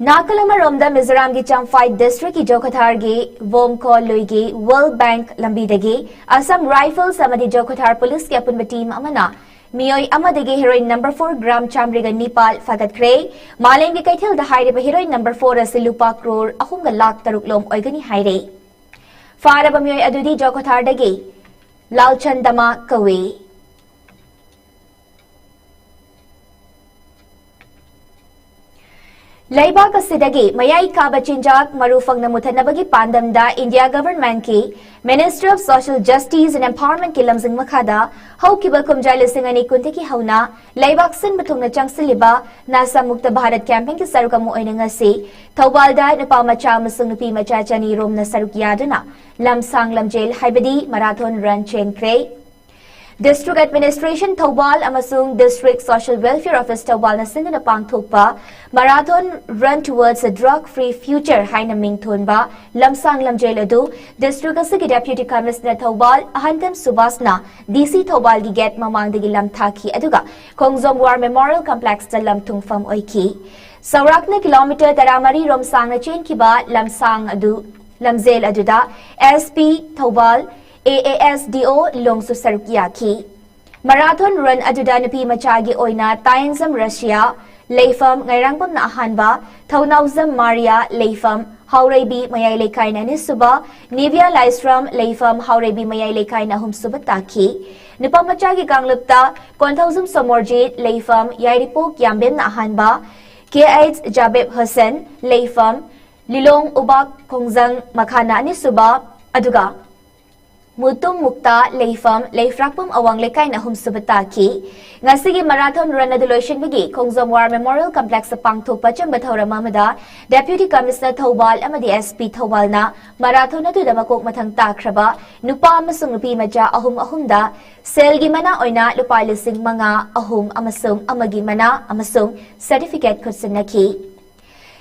ꯅꯥꯀꯜ ꯑꯃꯔꯣꯝꯗ ꯃꯤꯖꯣꯔꯥꯝꯒꯤ ꯆꯝꯐꯥꯏ ꯗꯤꯁꯇ꯭ꯔꯤꯛꯀꯤ ꯖꯣꯈꯣꯊꯥꯔꯒꯤ ꯕꯣꯝꯈꯣ ꯂꯨꯏꯒꯤ ꯋꯥꯔꯜ ꯕꯦꯡꯛ ꯂꯝꯕꯤꯗꯒꯤ ꯑꯁꯥꯝ ꯔꯥꯏꯐꯜꯁ ꯑꯃꯗꯤ ꯖꯣꯈꯣꯊꯥꯔ ꯄꯨꯂꯤꯁꯀꯤ ꯑꯄꯨꯟꯕ ꯇꯤꯝ ꯑꯃꯅ ꯃꯤꯑꯣꯏ ꯑꯃꯗꯒꯤ ꯍꯦꯔꯣꯏꯟ ꯅꯝꯕꯔ ꯐꯣꯔ ꯒ꯭ꯔꯥꯝ ꯆꯥꯝꯃꯔꯤꯒ ꯅꯤꯄꯥꯜ ꯐꯥꯒꯠꯈ꯭ꯔꯦ꯫ ꯃꯥꯂꯦꯝꯒꯤ ꯀꯩꯊꯦꯜꯗ ꯍꯥꯏꯔꯤꯕ ꯍꯦꯔꯣꯏꯟ ꯅꯝꯕꯔ ꯐꯣꯔ ꯑꯁꯤ ꯂꯨꯄꯥ ꯀ꯭ꯔꯣꯔ ꯑꯍꯨꯝꯒ ꯂꯥꯈ ꯇꯔꯨꯛ ꯂꯣꯝ ꯑꯣꯏꯒꯅꯤ ꯍꯥꯏꯔꯦ꯫ ꯐꯥꯔꯕ ꯃꯤꯑꯣꯏ ꯑꯗꯨꯗꯤ ꯖꯣꯈꯣꯊꯥꯔꯗꯒꯤ ꯂꯥꯜꯆꯟꯗꯃꯥ ꯀꯧꯏ꯫ ꯂꯩꯕꯥꯛ ꯑꯁꯤꯗꯒꯤ ꯃꯌꯥꯏ ꯀꯥꯕ ꯆꯤꯟꯖꯥꯛ ꯃꯔꯨ ꯐꯪꯅ ꯃꯨꯊꯠꯅꯕꯒꯤ ꯄꯥꯟꯗꯝꯗ India Government ꯀꯤ Ministry of Social Justice and Empowerment ꯀꯤ ꯂꯝꯖꯤꯡ ꯃꯈꯥꯗ ꯍꯧꯈꯤꯕ ꯀꯨꯝꯖꯥ ꯂꯤꯁꯤꯡ ꯑꯅꯤ ꯀꯨꯟꯗꯒꯤ ꯍꯧꯅ ꯂꯩꯕꯥꯛ ꯁꯤꯟꯕ ꯊꯨꯡꯅ ꯆꯪꯁꯤꯜꯂꯤꯕ ꯅꯁꯥ ꯃꯨꯛꯇ ꯚꯥꯔꯠ campaign ꯒꯤ ꯁꯔꯨꯛ ꯑꯃ ꯑꯣꯏꯅ ꯉꯁꯤ ꯊꯧꯕꯥꯜꯗ ꯅꯨꯄꯥ ꯃꯆꯥ ꯑꯃꯁꯨꯡ ꯅꯨꯄꯤ ꯃꯆꯥ ꯆꯅꯤ ꯔꯣꯝꯅ ꯁꯔꯨꯛ ꯌꯥꯗꯨꯅ ꯂꯝꯁꯥꯡ ꯂꯝꯖꯦꯜ ꯍꯥꯏꯕꯗꯤ marathon run ꯆꯦꯟꯈ꯭ꯔꯦ꯫ District Administration Thoubal ꯑꯃꯁꯨꯡ District Social Welfare Office ꯊꯧꯕꯥꯜꯅ ꯁꯤꯟꯗꯨꯅ ꯄꯥꯡꯊꯣꯛꯄ Marathon Run Towards a Drug Free Future ꯍꯥꯏꯅ ꯃꯤꯡ ꯊꯣꯟꯕ ꯂꯝꯁꯥꯡ ꯂꯝꯖꯦꯜ ꯑꯗꯨ district ꯑꯁꯤꯒꯤ Deputy Commissioner Thoubal ꯑꯍꯟꯊꯦꯝ ꯁꯨꯕꯥꯁꯅ D C ꯊꯧꯕꯥꯜꯒꯤ gate ꯃꯃꯥꯡꯗꯒꯤ ꯂꯝꯊꯥꯈꯤ, ꯑꯗꯨꯒ ꯈꯣꯡꯖꯣꯝ War Memorial Complex ꯇ ꯂꯝ ꯊꯨꯡꯐꯝ ꯑꯣꯏꯈꯤ꯫ ꯆꯥꯎꯔꯥꯛꯅ kilometre ꯇꯔꯥꯃꯔꯤ ꯔꯣꯝ ꯁꯥꯡꯅ ꯆꯦꯟꯈꯤꯕ ꯂꯝꯁꯥꯡ ꯑꯗꯨ, ꯂꯝꯖꯦꯜ ꯑꯗꯨꯗ S P Thoubal, A A S D O ꯂꯣꯡꯁꯨ ꯁꯔꯨꯛ ꯌꯥꯈꯤ꯫ Marathon run ꯑꯗꯨꯗ ꯅꯨꯄꯤ ꯃꯆꯥꯒꯤ ꯑꯣꯏꯅ ꯇꯥꯌꯦꯟꯖꯝ ꯔꯁꯤꯌꯥ, ꯂꯩꯐꯝ ꯉꯥꯏꯔꯥꯡꯕꯝꯅ ꯑꯍꯥꯟꯕ, ꯊꯧꯅꯥꯎꯖꯝ ꯃꯥꯔꯤꯌꯥ, ꯂꯩꯐꯝ ꯍꯥꯎꯔꯩꯕꯤ ꯃꯌꯥꯏ ꯂꯩꯀꯥꯏꯅ ꯑꯅꯤꯁꯨꯕ, ꯅꯤꯕꯤꯌꯥ ꯂꯥꯏꯁ꯭ꯔꯝ, ꯂꯩꯐꯝ ꯍꯥꯎꯔꯩꯕꯤ ꯃꯌꯥꯏ ꯂꯩꯀꯥꯏꯅ ꯑꯍꯨꯝꯁꯨꯕ ꯇꯥꯈꯤ꯫ ꯅꯨꯄꯥ ꯃꯆꯥꯒꯤ ꯀꯥꯡꯂꯨꯞꯇ ꯀꯣꯟꯊꯧꯖꯝ ꯁꯣꯃꯣꯔꯖꯤꯠ, ꯂꯩꯐꯝ ꯌꯥꯏꯔꯤꯄꯣꯛ ꯌꯥꯝꯕꯦꯝꯅ ꯑꯍꯥꯟꯕ, K H ꯖꯥꯕꯦꯕ ꯍꯨꯁꯦꯟ, ꯂꯩꯐꯝ ꯂꯤꯂꯣꯡ ꯎꯕꯥꯛ ꯈꯣꯡꯖꯪ ꯃꯈꯥꯅ ꯑꯅꯤꯁꯨꯕ, ꯑꯗꯨꯒ ꯃꯨꯇꯨꯝ ꯃꯨꯛꯇꯥ, ꯂꯩꯐꯝ ꯂꯩꯐ꯭ꯔꯥꯛꯄꯝ ꯑꯋꯥꯡ ꯂꯩꯀꯥꯏꯅ ꯑꯍꯨꯝꯁꯨꯕ ꯇꯥꯈꯤ꯫ ꯉꯁꯤꯒꯤ marathon run ꯑꯗꯨ ꯂꯣꯏꯁꯤꯟꯕꯒꯤ ꯈꯣꯡꯖꯣꯝ War Memorial Complex ꯇ ꯄꯥꯡꯊꯣꯛꯄ ꯑꯆꯝꯕ ꯊꯧꯔꯝ ꯑꯃꯗ Deputy Commissioner ꯊꯧꯕꯥꯜ ꯑꯃꯗꯤ S P ꯊꯧꯕꯥꯜꯅ marathon ꯑꯗꯨꯗ ꯃꯀꯣꯛ ꯃꯊꯪ ꯇꯥꯈ꯭ꯔꯕ ꯅꯨꯄꯥ ꯑꯃꯁꯨꯡ ꯅꯨꯄꯤ ꯃꯆꯥ ꯑꯍꯨꯝ ꯑꯍꯨꯝꯗ ꯁꯦꯜꯒꯤ ꯃꯅꯥ ꯑꯣꯏꯅ ꯂꯨꯄꯥ ꯂꯤꯁꯤꯡ ꯃꯉꯥ, ꯑꯍꯨꯝ ꯑꯃꯁꯨꯡ ꯑꯃꯒꯤ ꯃꯅꯥ ꯑꯃꯁꯨꯡ certificate ꯈꯨꯠꯁꯤꯟꯅꯈꯤ꯫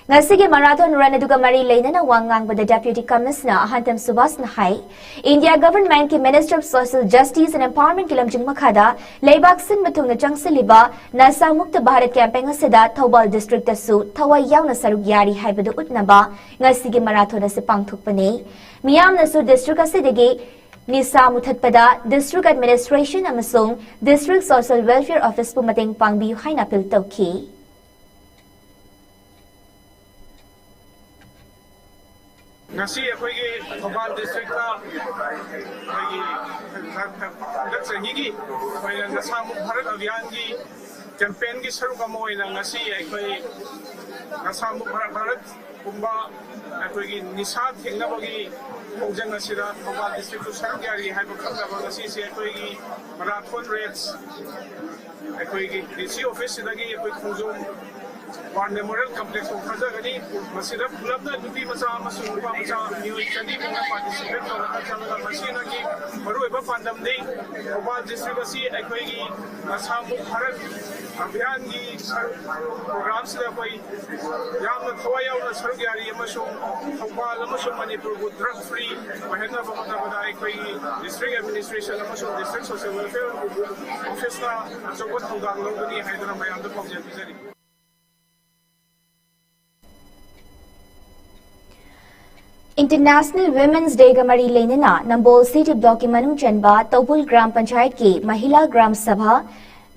ꯉꯁꯤꯒꯤ marathon run ꯑꯗꯨꯒ ꯃꯔꯤ ꯂꯩꯅꯅ ꯋꯥ ꯉꯥꯡꯕꯗ Deputy Commissioner ꯑꯍꯟꯊꯦꯝ ꯁꯨꯕꯥꯁꯅ ꯍꯥꯏ, India Government ꯀꯤ Ministry of Social Justice and Empowerment ꯀꯤ ꯂꯝꯖꯤꯡ ꯃꯈꯥꯗ ꯂꯩꯕꯥꯛ ꯁꯤꯟꯕ ꯊꯨꯡꯅ ꯆꯪꯁꯤꯜꯂꯤꯕ ꯅꯁꯥ ꯃꯨꯛꯇ ꯚꯥꯔꯠ campaign ꯑꯁꯤꯗ ꯊꯧꯕꯥꯜ district ꯇꯁꯨ ꯊꯋꯥꯏ ꯌꯥꯎꯅ ꯁꯔꯨꯛ ꯌꯥꯔꯤ ꯍꯥꯏꯕꯗꯨ ꯎꯠꯅꯕ ꯉꯁꯤꯒꯤ marathon ꯑꯁꯤ ꯄꯥꯡꯊꯣꯛꯄꯅꯤ꯫ ꯃꯤꯌꯥꯝꯅꯁꯨ district ꯑꯁꯤꯗꯒꯤ ꯅꯤꯁꯥ ꯃꯨꯊꯠꯄꯗ District Administration ꯑꯃꯁꯨꯡ District Social Welfare Office ꯄꯨ ꯃꯇꯦꯡ ꯄꯥꯡꯕꯤꯌꯨ ꯍꯥꯏꯅ appeal ꯇꯧꯈꯤ꯫ ꯉꯁꯤ ꯑꯩꯈꯣꯏꯒꯤ ꯊꯧꯕꯥꯜ district ꯇ ꯑꯩꯈꯣꯏꯒꯤ ꯍꯟꯗꯛ ꯆꯍꯤꯒꯤ ꯑꯩꯈꯣꯏꯅ ꯅꯁꯥ ꯃꯨꯛ ꯚꯥꯔꯠ ꯑꯚꯤꯌꯥꯟꯒꯤ campaign ꯒꯤ ꯁꯔꯨꯛ ꯑꯃ ꯑꯣꯏꯅ ꯉꯁꯤ ꯑꯩꯈꯣꯏ ꯅꯁꯥꯃꯨꯛ ꯚꯥꯔꯠ ꯀꯨꯝꯕ ꯑꯩꯈꯣꯏꯒꯤ ꯅꯤꯁꯥ ꯊꯦꯡꯅꯕꯒꯤ ꯈꯣꯡꯖꯪ ꯑꯁꯤꯗ ꯊꯧꯕꯥꯜ ꯗꯤꯁꯇ꯭ꯔꯤꯛꯇꯨ ꯁꯔꯨꯛ ꯌꯥꯔꯤ ꯍꯥꯏꯕ ꯈꯪꯅꯕ ꯉꯁꯤꯁꯦ ꯑꯩꯈꯣꯏꯒꯤ ꯃꯔꯥꯊꯣꯟ ꯔꯦꯁ ꯑꯩꯈꯣꯏꯒꯤ ꯗꯤ ꯁꯤ ꯑꯣꯐꯤꯁꯁꯤꯗꯒꯤ ꯑꯩꯈꯣꯏ ꯈꯣꯡꯖꯣꯝ ꯋꯥꯔ ꯃꯦꯃꯣꯔꯤꯌꯦꯜ ꯀꯝꯄ꯭ꯂꯦꯛꯁ ꯐꯥꯎ ꯊꯥꯖꯒꯅꯤ꯫ ꯃꯁꯤꯗ ꯄꯨꯂꯞꯅ ꯅꯨꯄꯤ ꯃꯆꯥ ꯑꯃꯁꯨꯡ ꯅꯨꯄꯥ ꯃꯆꯥ ꯃꯤꯑꯣꯏ ꯆꯅꯤꯃꯨꯛꯅ ꯄꯥꯔꯇꯤꯁꯤꯄꯦꯠ ꯇꯧꯔꯒ ꯆꯠꯂꯒ ꯃꯁꯤꯗꯒꯤ ꯃꯔꯨꯑꯣꯏꯕ ꯄꯥꯟꯗꯝꯗꯤ ꯊꯧꯕꯥꯜ ꯗꯤꯁꯇ꯭ꯔꯤꯛ ꯑꯁꯤ ꯑꯩꯈꯣꯏꯒꯤ ꯅꯁꯥꯃꯨꯛ ꯚꯥꯔꯠ ꯑꯚꯤꯌꯥꯟꯒꯤ ꯁꯔꯨꯛ ꯄ꯭ꯔꯣꯒ꯭ꯔꯥꯝꯁꯤꯗ ꯑꯩꯈꯣꯏ ꯌꯥꯝꯅ ꯊꯋꯥꯏ ꯌꯥꯎꯅ ꯁꯔꯨꯛ ꯌꯥꯔꯤ ꯑꯃꯁꯨꯡ ꯊꯧꯕꯥꯜ ꯑꯃꯁꯨꯡ ꯃꯅꯤꯄꯨꯔꯕꯨ ꯗ꯭ꯔꯒ ꯐ꯭ꯔꯤ ꯑꯣꯏꯍꯟꯅꯕ ꯍꯣꯠꯅꯕꯗ ꯑꯩꯈꯣꯏꯒꯤ ꯗꯤꯁꯇ꯭ꯔꯤꯛ ꯑꯦꯗꯃꯤꯅꯤꯁꯇ꯭ꯔꯦꯁꯟ ꯑꯃꯁꯨꯡ ꯗꯤꯁꯇ꯭ꯔꯤꯛ ꯁꯣꯁꯤꯌꯦꯜ ꯋꯦꯜꯐꯤꯌꯔ ꯑꯣꯐꯤꯁꯅ ꯑꯆꯧꯕ ꯊꯧꯗꯥꯡ ꯂꯧꯒꯅꯤ ꯍꯥꯏꯗꯨꯅ ꯃꯌꯥꯝꯗ ꯄꯥꯎꯖꯦꯜ ꯄꯤꯖꯔꯤ꯫ International Women's Day ꯒ ꯃꯔꯤ ꯂꯩꯅꯅ ꯅꯝꯕꯣꯜ ꯁꯤꯇꯤ ꯕ꯭ꯂꯣꯛꯀꯤ ꯃꯅꯨꯡ ꯆꯟꯕ ꯇꯧꯕꯨꯜ ꯒ꯭ꯔꯥꯝ ꯄꯟꯆꯥꯌꯠꯀꯤ ꯃꯍꯤꯂꯥ ꯒ꯭ꯔꯥꯝ ꯁꯚꯥ,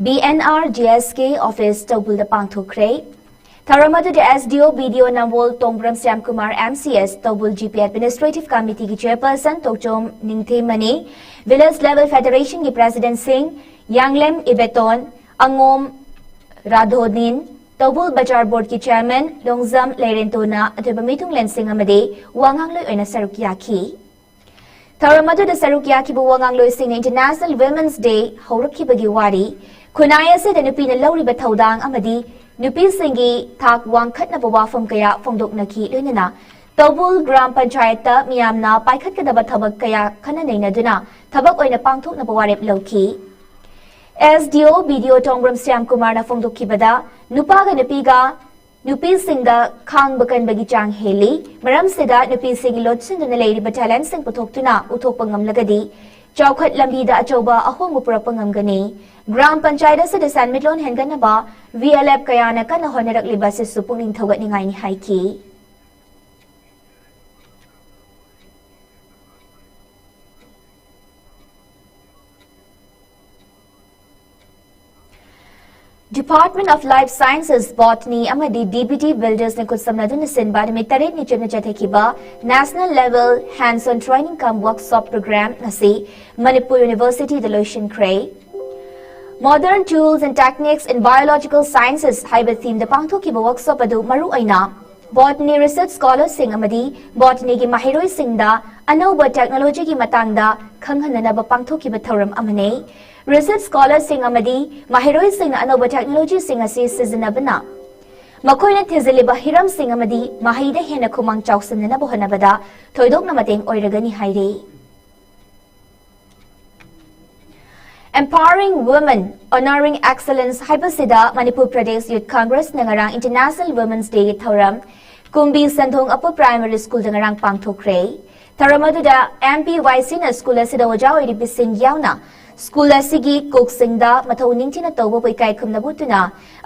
B N R G S K office ꯇꯧꯕꯨꯜꯗ ꯄꯥꯡꯊꯣꯛꯈ꯭ꯔꯦ꯫ ꯊꯧꯔꯝ ꯑꯗꯨꯗ S D O, B D O ꯅꯝꯕꯣꯜ ꯇꯣꯡꯕ꯭ꯔꯝ Shyamkumar, M C S ꯇꯧꯕꯨꯜ G P administrative committee ꯒꯤ chairperson ꯇꯣꯛꯆꯣꯝ ꯅꯤꯡꯊꯦꯝꯃꯅꯤ, village level federation ꯒꯤ president ꯁꯤꯡ ꯌꯥꯡꯂꯦꯝ ꯏꯕꯦꯇꯣꯟ, ꯑꯉꯣꯝ ꯔꯥꯙꯣꯅꯤꯟ, ꯇꯧꯕꯨꯜ ꯕꯖꯥꯔ ꯕꯣꯔꯗꯀꯤ chairman ꯂꯣꯡꯖꯝ ꯂꯩꯔꯦꯟꯇꯣꯅ ꯑꯊꯣꯏꯕ ꯃꯤꯊꯨꯡꯂꯦꯟꯁꯤꯡ ꯑꯃꯗꯤ ꯋꯥꯉꯥꯡꯂꯣꯏ ꯑꯣꯏꯅ ꯁꯔꯨꯛ ꯌꯥꯈꯤ꯫ ꯊꯧꯔꯝ ꯑꯗꯨꯗ ꯁꯔꯨꯛ ꯌꯥꯈꯤꯕ ꯋꯥꯉꯥꯡꯂꯣꯏꯁꯤꯡꯅ International Women's Day ꯍꯧꯔꯛꯈꯤꯕꯒꯤ ꯋꯥꯔꯤ, ꯈꯨꯟꯅꯥꯏ ꯑꯁꯤꯗ ꯅꯨꯄꯤꯅ ꯂꯧꯔꯤꯕ ꯊꯧꯗꯥꯡ ꯑꯃꯗꯤ ꯅꯨꯄꯤꯁꯤꯡꯒꯤ ꯊꯥꯛ ꯋꯥꯡꯈꯠꯅꯕ ꯋꯥꯐꯝ ꯀꯌꯥ ꯐꯣꯡꯗꯣꯛꯅꯈꯤ꯫ ꯂꯣꯏꯅꯅ ꯇꯧꯕꯨꯜ ꯒ꯭ꯔꯥꯝ ꯄꯟꯆꯥꯌꯠꯇ ꯃꯤꯌꯥꯝꯅ ꯄꯥꯏꯈꯠꯀꯗꯕ ꯊꯕꯛ ꯀꯌꯥ ꯈꯟꯅ ꯅꯩꯅꯗꯨꯅ ꯊꯕꯛ ꯑꯣꯏꯅ ꯄꯥꯡꯊꯣꯛꯅꯕ ꯋꯥꯔꯦꯞ ꯂꯧꯈꯤ꯫ S D O, B D O ꯇꯣꯡꯕ꯭ꯔꯝ ꯁ꯭ꯌꯥꯝꯀꯨꯃꯥꯔꯅ ꯐꯣꯡꯗꯣꯛꯈꯤꯕꯗ, ꯅꯨꯄꯥꯒ ꯅꯨꯄꯤꯒ ꯅꯨꯄꯤꯁꯤꯡꯗ ꯈꯥꯡꯕ ꯀꯟꯕꯒꯤ ꯆꯥꯡ ꯍꯦꯜꯂꯤ꯫ ꯃꯔꯝꯁꯤꯗ ꯅꯨꯄꯤꯁꯤꯡꯒꯤ ꯂꯣꯠꯁꯤꯟꯗꯨꯅ ꯂꯩꯔꯤꯕ talent ꯁꯤꯡ ꯄꯨꯊꯣꯛꯇꯨꯅ ꯎꯠꯊꯣꯛꯄ ꯉꯝꯂꯒꯗꯤ ꯆꯥꯎꯈꯠ ꯂꯝꯕꯤꯗ ꯑꯆꯧꯕ ꯑꯍꯣꯡꯕ ꯄꯨꯔꯛꯄ ꯉꯝꯒꯅꯤ꯫ ꯒ꯭ꯔꯥꯝ ꯄꯟꯆꯥꯌꯠ ꯑꯁꯤꯗ ꯁꯦꯟꯃꯤꯠꯂꯣꯟ ꯍꯦꯟꯒꯠꯅꯕ V L F ꯀꯌꯥꯅ ꯀꯟꯅ ꯍꯣꯠꯅꯔꯛꯂꯤꯕ ꯑꯁꯤꯁꯨ ꯄꯨꯛꯅꯤꯡ ꯊꯧꯒꯠꯅꯤꯡꯉꯥꯏꯅꯤ ꯍꯥꯏꯈꯤ꯫ Department of Life Sciences, Botany ꯑꯃꯗꯤ D B T Builders ꯅ ꯈꯨꯠꯁꯝꯅꯗꯨꯅ ꯁꯤꯟꯕ ꯅꯨꯃꯤꯠ ꯇꯔꯦꯠꯅꯤ ꯆꯨꯞꯅ ꯆꯠꯊꯈꯤꯕ National Level Hands-on Training cum Workshop Program ꯉꯁꯤ ꯃꯅꯤꯄꯨꯔ University ꯗ ꯂꯣꯏꯁꯤꯟꯈ꯭ꯔꯦ꯫ Modern Tools and Techniques in Biological Sciences ꯍꯥꯏꯕ themeꯗ ꯄꯥꯡꯊꯣꯛꯈꯤꯕ workshop ꯑꯗꯨ ꯃꯔꯨꯑꯣꯏꯅ botany research scholarꯁꯤꯡ ꯑꯃꯗꯤ botanyꯒꯤ ꯃꯍꯩꯔꯣꯏꯁꯤꯡꯗ ꯑꯅꯧꯕ technologyꯒꯤ ꯃꯇꯥꯡꯗ ꯈꯪꯍꯟꯅꯅꯕ ꯄꯥꯡꯊꯣꯛꯈꯤꯕ ꯊꯧꯔꯝ ꯑꯃꯅꯤ꯫ Research scholarꯁꯤꯡ ꯑꯃꯗꯤ ꯃꯍꯩꯔꯣꯏꯁꯤꯡꯅ ꯑꯅꯧꯕ technologyꯁꯤꯡ ꯑꯁꯤ ꯁꯤꯖꯤꯟꯅꯕꯅ ꯃꯈꯣꯏꯅ ꯊꯤꯖꯤꯜꯂꯤꯕ ꯍꯤꯔꯝꯁꯤꯡ ꯑꯃꯗꯤ ꯃꯍꯩꯗ ꯍꯦꯟꯅ ꯈꯨꯃꯥꯡ ꯆꯥꯎꯁꯤꯟꯅꯅꯕ ꯍꯣꯠꯅꯕꯗ ꯊꯣꯏꯗꯣꯛꯅ ꯃꯇꯦꯡ ꯑꯣꯏꯔꯒꯅꯤ ꯍꯥꯏꯔꯤ꯫ Empowering Women, Honoring Excellence ꯍꯥꯏꯕꯁꯤꯗ ꯃꯅꯤꯄꯨꯔ ꯄ꯭ꯔꯗꯦꯁ ꯌꯨꯊ ꯀꯪꯒ꯭ꯔꯦꯁꯅ ꯉꯔꯥꯡ International Women's Dayꯒꯤ ꯊꯧꯔꯝ ꯀꯨꯝꯕꯤ ꯁꯟꯗꯣꯡ Upper Primary Schoolꯗ ꯉꯔꯥꯡ ꯄꯥꯡꯊꯣꯛꯈ꯭ꯔꯦ꯫ ꯊꯧꯔꯝ ꯑꯗꯨꯗ MPYCꯅ ꯁ꯭ꯀꯨꯜ ꯑꯁꯤꯗ ꯑꯣꯖꯥ ꯑꯣꯏꯔꯤꯕꯁꯤꯡ ꯌꯥꯎꯅ ꯁ꯭ꯀꯨꯜ ꯑꯁꯤꯒꯤ ꯀꯣꯛꯁꯤꯡꯗ ꯃꯊꯧ ꯅꯤꯡꯊꯤꯅ ꯇꯧꯕꯕꯨ ꯏꯀꯥꯏ ꯈꯨꯝꯅꯕ ꯎꯠꯇꯨꯅ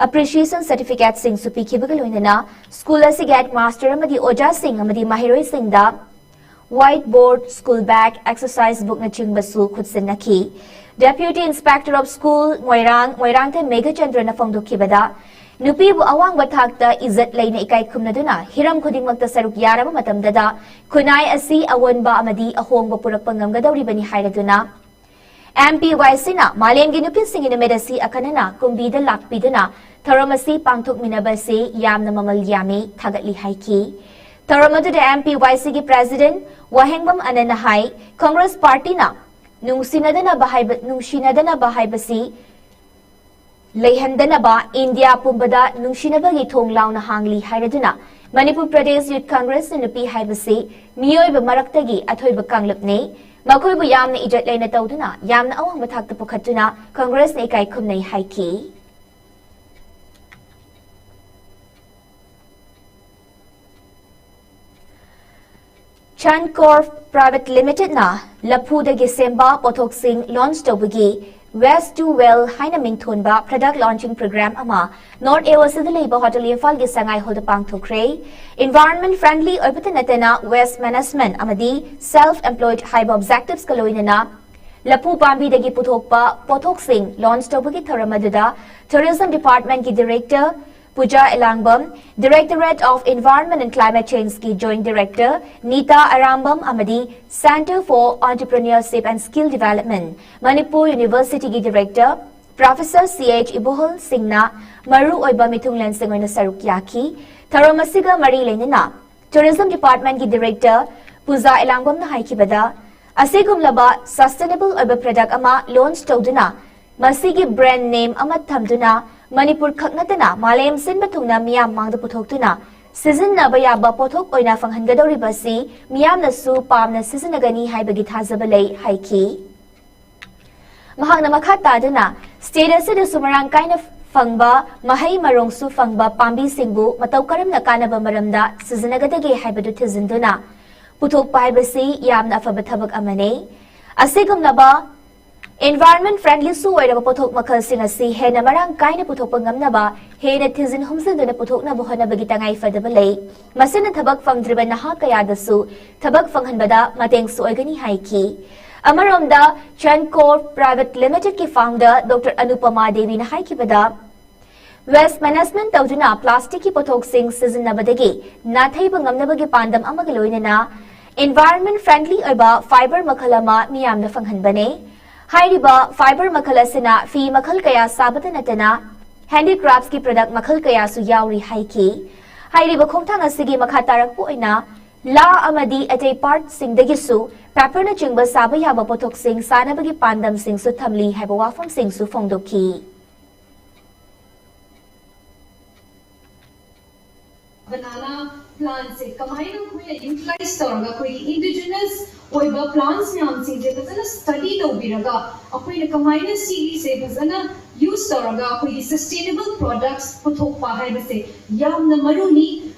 appreciation certificateꯁꯤꯡꯁꯨ ꯄꯤꯈꯤꯕꯒ ꯂꯣꯏꯅꯅ ꯁ꯭ꯀꯨꯜ ꯑꯁꯤꯒꯤ headmaster ꯑꯃꯗꯤ ꯑꯣꯖꯥꯁꯤꯡ ꯑꯃꯗꯤ ꯃꯍꯩꯔꯣꯏꯁꯤꯡꯗ white board, school bag, exercise bookꯅꯆꯤꯡꯕꯁꯨ ꯈꯨꯠꯁꯤꯟꯅꯈꯤ꯫ Deputy Inspector of School ꯃꯣꯏꯔꯥꯡ, ꯃꯣꯏꯔꯥꯡꯊꯦꯝ ꯃꯦꯘꯆꯟꯗ꯭ꯔꯅ ꯐꯣꯡꯗꯣꯛꯈꯤꯕꯗ, ꯅꯨꯄꯤꯕꯨ ꯑꯋꯥꯡꯕ ꯊꯥꯛꯇ ꯏꯖꯠ ꯂꯩꯅ ꯏꯀꯥꯏ ꯈꯨꯝꯅꯗꯨꯅ ꯍꯤꯔꯝ ꯈꯨꯗꯤꯡꯃꯛꯇ ꯁꯔꯨꯛ ꯌꯥꯔꯕ ꯃꯇꯝꯗꯗ ꯈꯨꯟꯅꯥꯏ ꯑꯁꯤ ꯑꯑꯣꯟꯕ ꯑꯃꯗꯤ ꯑꯍꯣꯡꯕ ꯄꯨꯔꯛꯄ ꯉꯝꯒꯗꯧꯔꯤꯕꯅꯤ ꯍꯥꯏꯔꯗꯨꯅ, MPYCꯅ ꯃꯥꯂꯦꯝꯒꯤ ꯅꯨꯄꯤꯁꯤꯡꯒꯤ ꯅꯨꯃꯤꯠ ꯑꯁꯤ ꯑꯈꯟꯅꯅ ꯀꯨꯝꯕꯤꯗ ꯂꯥꯛꯄꯤꯗꯨꯅ ꯊꯧꯔꯝ ꯑꯁꯤ ꯄꯥꯡꯊꯣꯛꯃꯤꯟꯅꯕ ꯑꯁꯤ ꯌꯥꯝꯅ ꯃꯃꯜ ꯌꯥꯝꯃꯤ, ꯊꯥꯒꯠꯂꯤ ꯍꯥꯏꯈꯤ꯫ ꯊꯧꯔꯝ ꯑꯗꯨꯗ MPYCꯒꯤ President ꯋꯥꯍꯦꯡꯕꯝ ꯑꯅꯟꯅ ꯍꯥꯏ, Congress Partyꯅ ꯅꯨꯡꯁꯤꯅꯗꯅꯕ ꯍꯥꯏꯕ, ꯅꯨꯡꯁꯤꯅꯗꯅꯕ ꯍꯥꯏꯕꯁꯤ ꯂꯩꯍꯟꯗꯅꯕ ꯏꯟꯗꯤꯌꯥ ꯄꯨꯝꯕꯗ ꯅꯨꯡꯁꯤꯅꯕꯒꯤ ꯊꯣꯡ ꯂꯥꯎꯅ ꯍꯥꯡꯂꯤ ꯍꯥꯏꯔꯗꯨꯅ, ꯃꯅꯤꯄꯨꯔ ꯄ꯭ꯔꯗꯦꯁ ꯌꯨꯊ ꯀꯪꯒ꯭ꯔꯦꯁꯅ ꯅꯨꯄꯤ ꯍꯥꯏꯕꯁꯤ ꯃꯤꯑꯣꯏꯕ ꯃꯔꯛꯇꯒꯤ ꯑꯊꯣꯏꯕ ꯀꯥꯡꯂꯨꯞꯅꯤ꯫ ꯃꯈꯣꯏꯕꯨ ꯌꯥꯝꯅ ꯏꯖꯠ ꯂꯩꯅ ꯇꯧꯗꯨꯅ, ꯌꯥꯝꯅ ꯑꯋꯥꯡꯕ ꯊꯥꯛꯇ ꯄꯨꯈꯠꯇꯨꯅ ꯀꯪꯒ꯭ꯔꯦꯁꯅ ꯏꯀꯥꯏ ꯈꯨꯝꯅꯩ ꯍꯥꯏꯈꯤ꯫ Chandcorp Private Limitedꯅ ꯂꯐꯨꯗꯒꯤ ꯁꯦꯝꯕ ꯄꯣꯠꯊꯣꯛꯁꯤꯡ launch ꯇꯧꯕꯒꯤ Waste to Wealth ꯍꯥꯏꯅ ꯃꯤꯡꯊꯣꯟꯕ product launching program ꯑꯃ North A O Cꯗ ꯂꯩꯕ Hotel ꯏꯝꯐꯥꯜꯒꯤ ꯁꯉꯥꯏ ꯍꯣꯜꯗ ꯄꯥꯡꯊꯣꯛꯈ꯭ꯔꯦ꯫ Environment friendly ꯑꯣꯏꯕꯇ ꯅꯠꯇꯅ waste management ꯑꯃꯗꯤ self employed ꯍꯥꯏꯕ objectivesꯀ ꯂꯣꯏꯅꯅ ꯂꯐꯨ ꯄꯥꯝꯕꯤꯗꯒꯤ ꯄꯨꯊꯣꯛꯄ ꯄꯣꯠꯊꯣꯛꯁꯤꯡ launch ꯇꯧꯕꯒꯤ ꯊꯧꯔꯝ ꯑꯗꯨꯗ Tourism Departmentꯀꯤ Director Puja ꯏꯂꯥꯡꯕꯝ, Directorate of Environment and Climate Changeꯀꯤ Joint Director Nita Arambam ꯑꯃꯗꯤ Centre for Entrepreneurship and Skill Development, Manipur Universityꯒꯤ Director Professor C H Ibohol ꯁꯤꯡꯅ ꯃꯔꯨ ꯑꯣꯏꯕ ꯃꯤꯊꯨꯡꯂꯦꯟꯁꯤꯡ ꯑꯣꯏꯅ ꯁꯔꯨꯛ ꯌꯥꯈꯤ꯫ ꯊꯧꯔꯝ ꯑꯁꯤꯒ ꯃꯔꯤ ꯂꯩꯅꯅ Tourism Department ꯀꯤ Director ꯄꯨꯖꯥ ꯏꯂꯥꯡꯕꯝꯅ ꯍꯥꯏꯈꯤꯕꯗ, ꯑꯁꯤꯒꯨꯝꯂꯕ sustainable ꯑꯣꯏꯕ product ꯑꯃ launch ꯇꯧꯗꯨꯅ ꯃꯁꯤꯒꯤ brand name ꯑꯃ ꯊꯝꯗꯨꯅ ꯃꯅꯤꯄꯨꯔ ꯈꯛ ꯅꯠꯇꯅ ꯃꯥꯂꯦꯝ ꯁꯤꯟꯕ ꯊꯨꯡꯅ ꯃꯤꯌꯥꯝ ꯃꯥꯡꯗ ꯄꯨꯊꯣꯛꯇꯨꯅ ꯁꯤꯖꯤꯟꯅꯕ ꯌꯥꯕ ꯄꯣꯠꯊꯣꯛ ꯑꯣꯏꯅ ꯐꯪꯍꯟꯒꯗꯧꯔꯤꯕ ꯑꯁꯤ ꯃꯤꯌꯥꯝꯅꯁꯨ ꯄꯥꯝꯅ ꯁꯤꯖꯤꯟꯅꯒꯅꯤ ꯍꯥꯏꯕꯒꯤ ꯊꯥꯖꯕ ꯂꯩ ꯍꯥꯏꯈꯤ꯫ ꯃꯍꯥꯛꯅ ꯃꯈꯥ ꯇꯥꯗꯨꯅ state ꯑꯁꯤꯗꯁꯨ ꯃꯔꯥꯡ ꯀꯥꯏꯅ ꯐꯪꯕ ꯃꯍꯩ ꯃꯔꯣꯡꯁꯨ ꯐꯪꯕ ꯄꯥꯝꯕꯤꯁꯤꯡꯕꯨ ꯃꯇꯧ ꯀꯔꯝꯅ ꯀꯥꯟꯅꯕ ꯃꯔꯝꯗ ꯁꯤꯖꯤꯟꯅꯒꯗꯒꯦ ꯍꯥꯏꯕꯗꯨ ꯊꯤꯖꯤꯟꯗꯨꯅ ꯄꯨꯊꯣꯛꯄ ꯍꯥꯏꯕꯁꯤ ꯌꯥꯝꯅ ꯑꯐꯕ ꯊꯕꯛ ꯑꯃꯅꯤ꯫ ꯑꯁꯤꯒꯨꯝꯂꯕ environment friendly ꯁꯨ ꯑꯣꯏꯔꯕ ꯄꯣꯠꯊꯣꯛ ꯃꯈꯜꯁꯤꯡ ꯑꯁꯤ ꯍꯦꯟꯅ ꯃꯔꯥꯡ ꯀꯥꯏꯅ ꯄꯨꯊꯣꯛꯄ ꯉꯝꯅꯕ ꯍꯦꯟꯅ ꯊꯤꯖꯤꯟ ꯍꯨꯝꯖꯤꯟꯗꯨꯅ ꯄꯨꯊꯣꯛꯅꯕ ꯍꯣꯠꯅꯕꯒꯤ ꯇꯉꯥꯏ ꯐꯗꯕ ꯂꯩ꯫ ꯃꯁꯤꯅ ꯊꯕꯛ ꯐꯪꯗ꯭ꯔꯤꯕ ꯅꯍꯥ ꯀꯌꯥꯗꯁꯨ ꯊꯕꯛ ꯐꯪꯍꯟꯕꯗ ꯃꯇꯦꯡꯁꯨ ꯑꯣꯏꯒꯅꯤ ꯍꯥꯏꯈꯤ꯫ ꯑꯃꯔꯣꯝꯗ Chan Corp Private Limited ꯀꯤ founder Doctor Anupama Devi ꯅ ꯍꯥꯏꯈꯤꯕꯗ, waste management ꯇꯧꯗꯨꯅ plastic ꯀꯤ ꯄꯣꯠꯊꯣꯛꯁꯤꯡ ꯁꯤꯖꯤꯟꯅꯕꯗꯒꯤ ꯅꯥꯊꯩꯕ ꯉꯝꯅꯕꯒꯤ ꯄꯥꯟꯗꯝ ꯑꯃꯒ ꯂꯣꯏꯅꯅ environment friendly ꯑꯣꯏꯕ fiber ꯃꯈꯜ ꯑꯃ ꯃꯤꯌꯥꯝꯅ ꯐꯪꯍꯟꯕꯅꯦ꯫ ꯍꯥꯏꯔꯤꯕ fiber ꯃꯈꯜ ꯑꯁꯤꯅ ꯐꯤ ꯃꯈꯜ ꯀꯌꯥ ꯁꯥꯕꯇ ꯅꯠꯇꯅ handicrafts ꯀꯤ product ꯃꯈꯜ ꯀꯌꯥꯁꯨ ꯌꯥꯎꯔꯤ ꯍꯥꯏꯈꯤ꯫ ꯍꯥꯏꯔꯤꯕ ꯈꯣꯡꯊꯥꯡ ꯑꯁꯤꯒꯤ ꯃꯈꯥ ꯇꯥꯔꯛꯄ ꯑꯣꯏꯅ ꯂꯥ ꯑꯃꯗꯤ ꯑꯇꯩ part ꯁꯤꯡꯗꯒꯤꯁꯨ paper ꯅꯆꯤꯡꯕ ꯁꯥꯕ ꯌꯥꯕ ꯄꯣꯠꯊꯣꯛꯁꯤꯡ ꯁꯥꯅꯕꯒꯤ ꯄꯥꯟꯗꯝꯁꯤꯡꯁꯨ ꯊꯝꯂꯤ ꯍꯥꯏꯕ ꯋꯥꯐꯝꯁꯤꯡꯁꯨ ꯐꯣꯡꯗꯣꯛꯈꯤ꯫ Banana plant ꯁꯦ ꯀꯃꯥꯏꯅ ꯑꯩꯈꯣꯏꯅ utilize ꯇꯧꯔꯒ ꯑꯩꯈꯣꯏꯒꯤ indigenous ꯑꯣꯏꯕ plants ꯃꯌꯥꯝꯁꯤꯡꯁꯦ ꯐꯖꯅ study ꯇꯧꯕꯤꯔꯒ ꯑꯩꯈꯣꯏꯅ ꯀꯃꯥꯏꯅ ꯁꯤꯒꯤꯁꯦ ꯐꯖꯅ use ꯇꯧꯔꯒ ꯑꯩꯈꯣꯏꯒꯤ sustainable products ꯄꯨꯊꯣꯛꯄ ꯍꯥꯏꯕꯁꯦ ꯌꯥꯝꯅ ꯃꯔꯨꯅꯤ꯫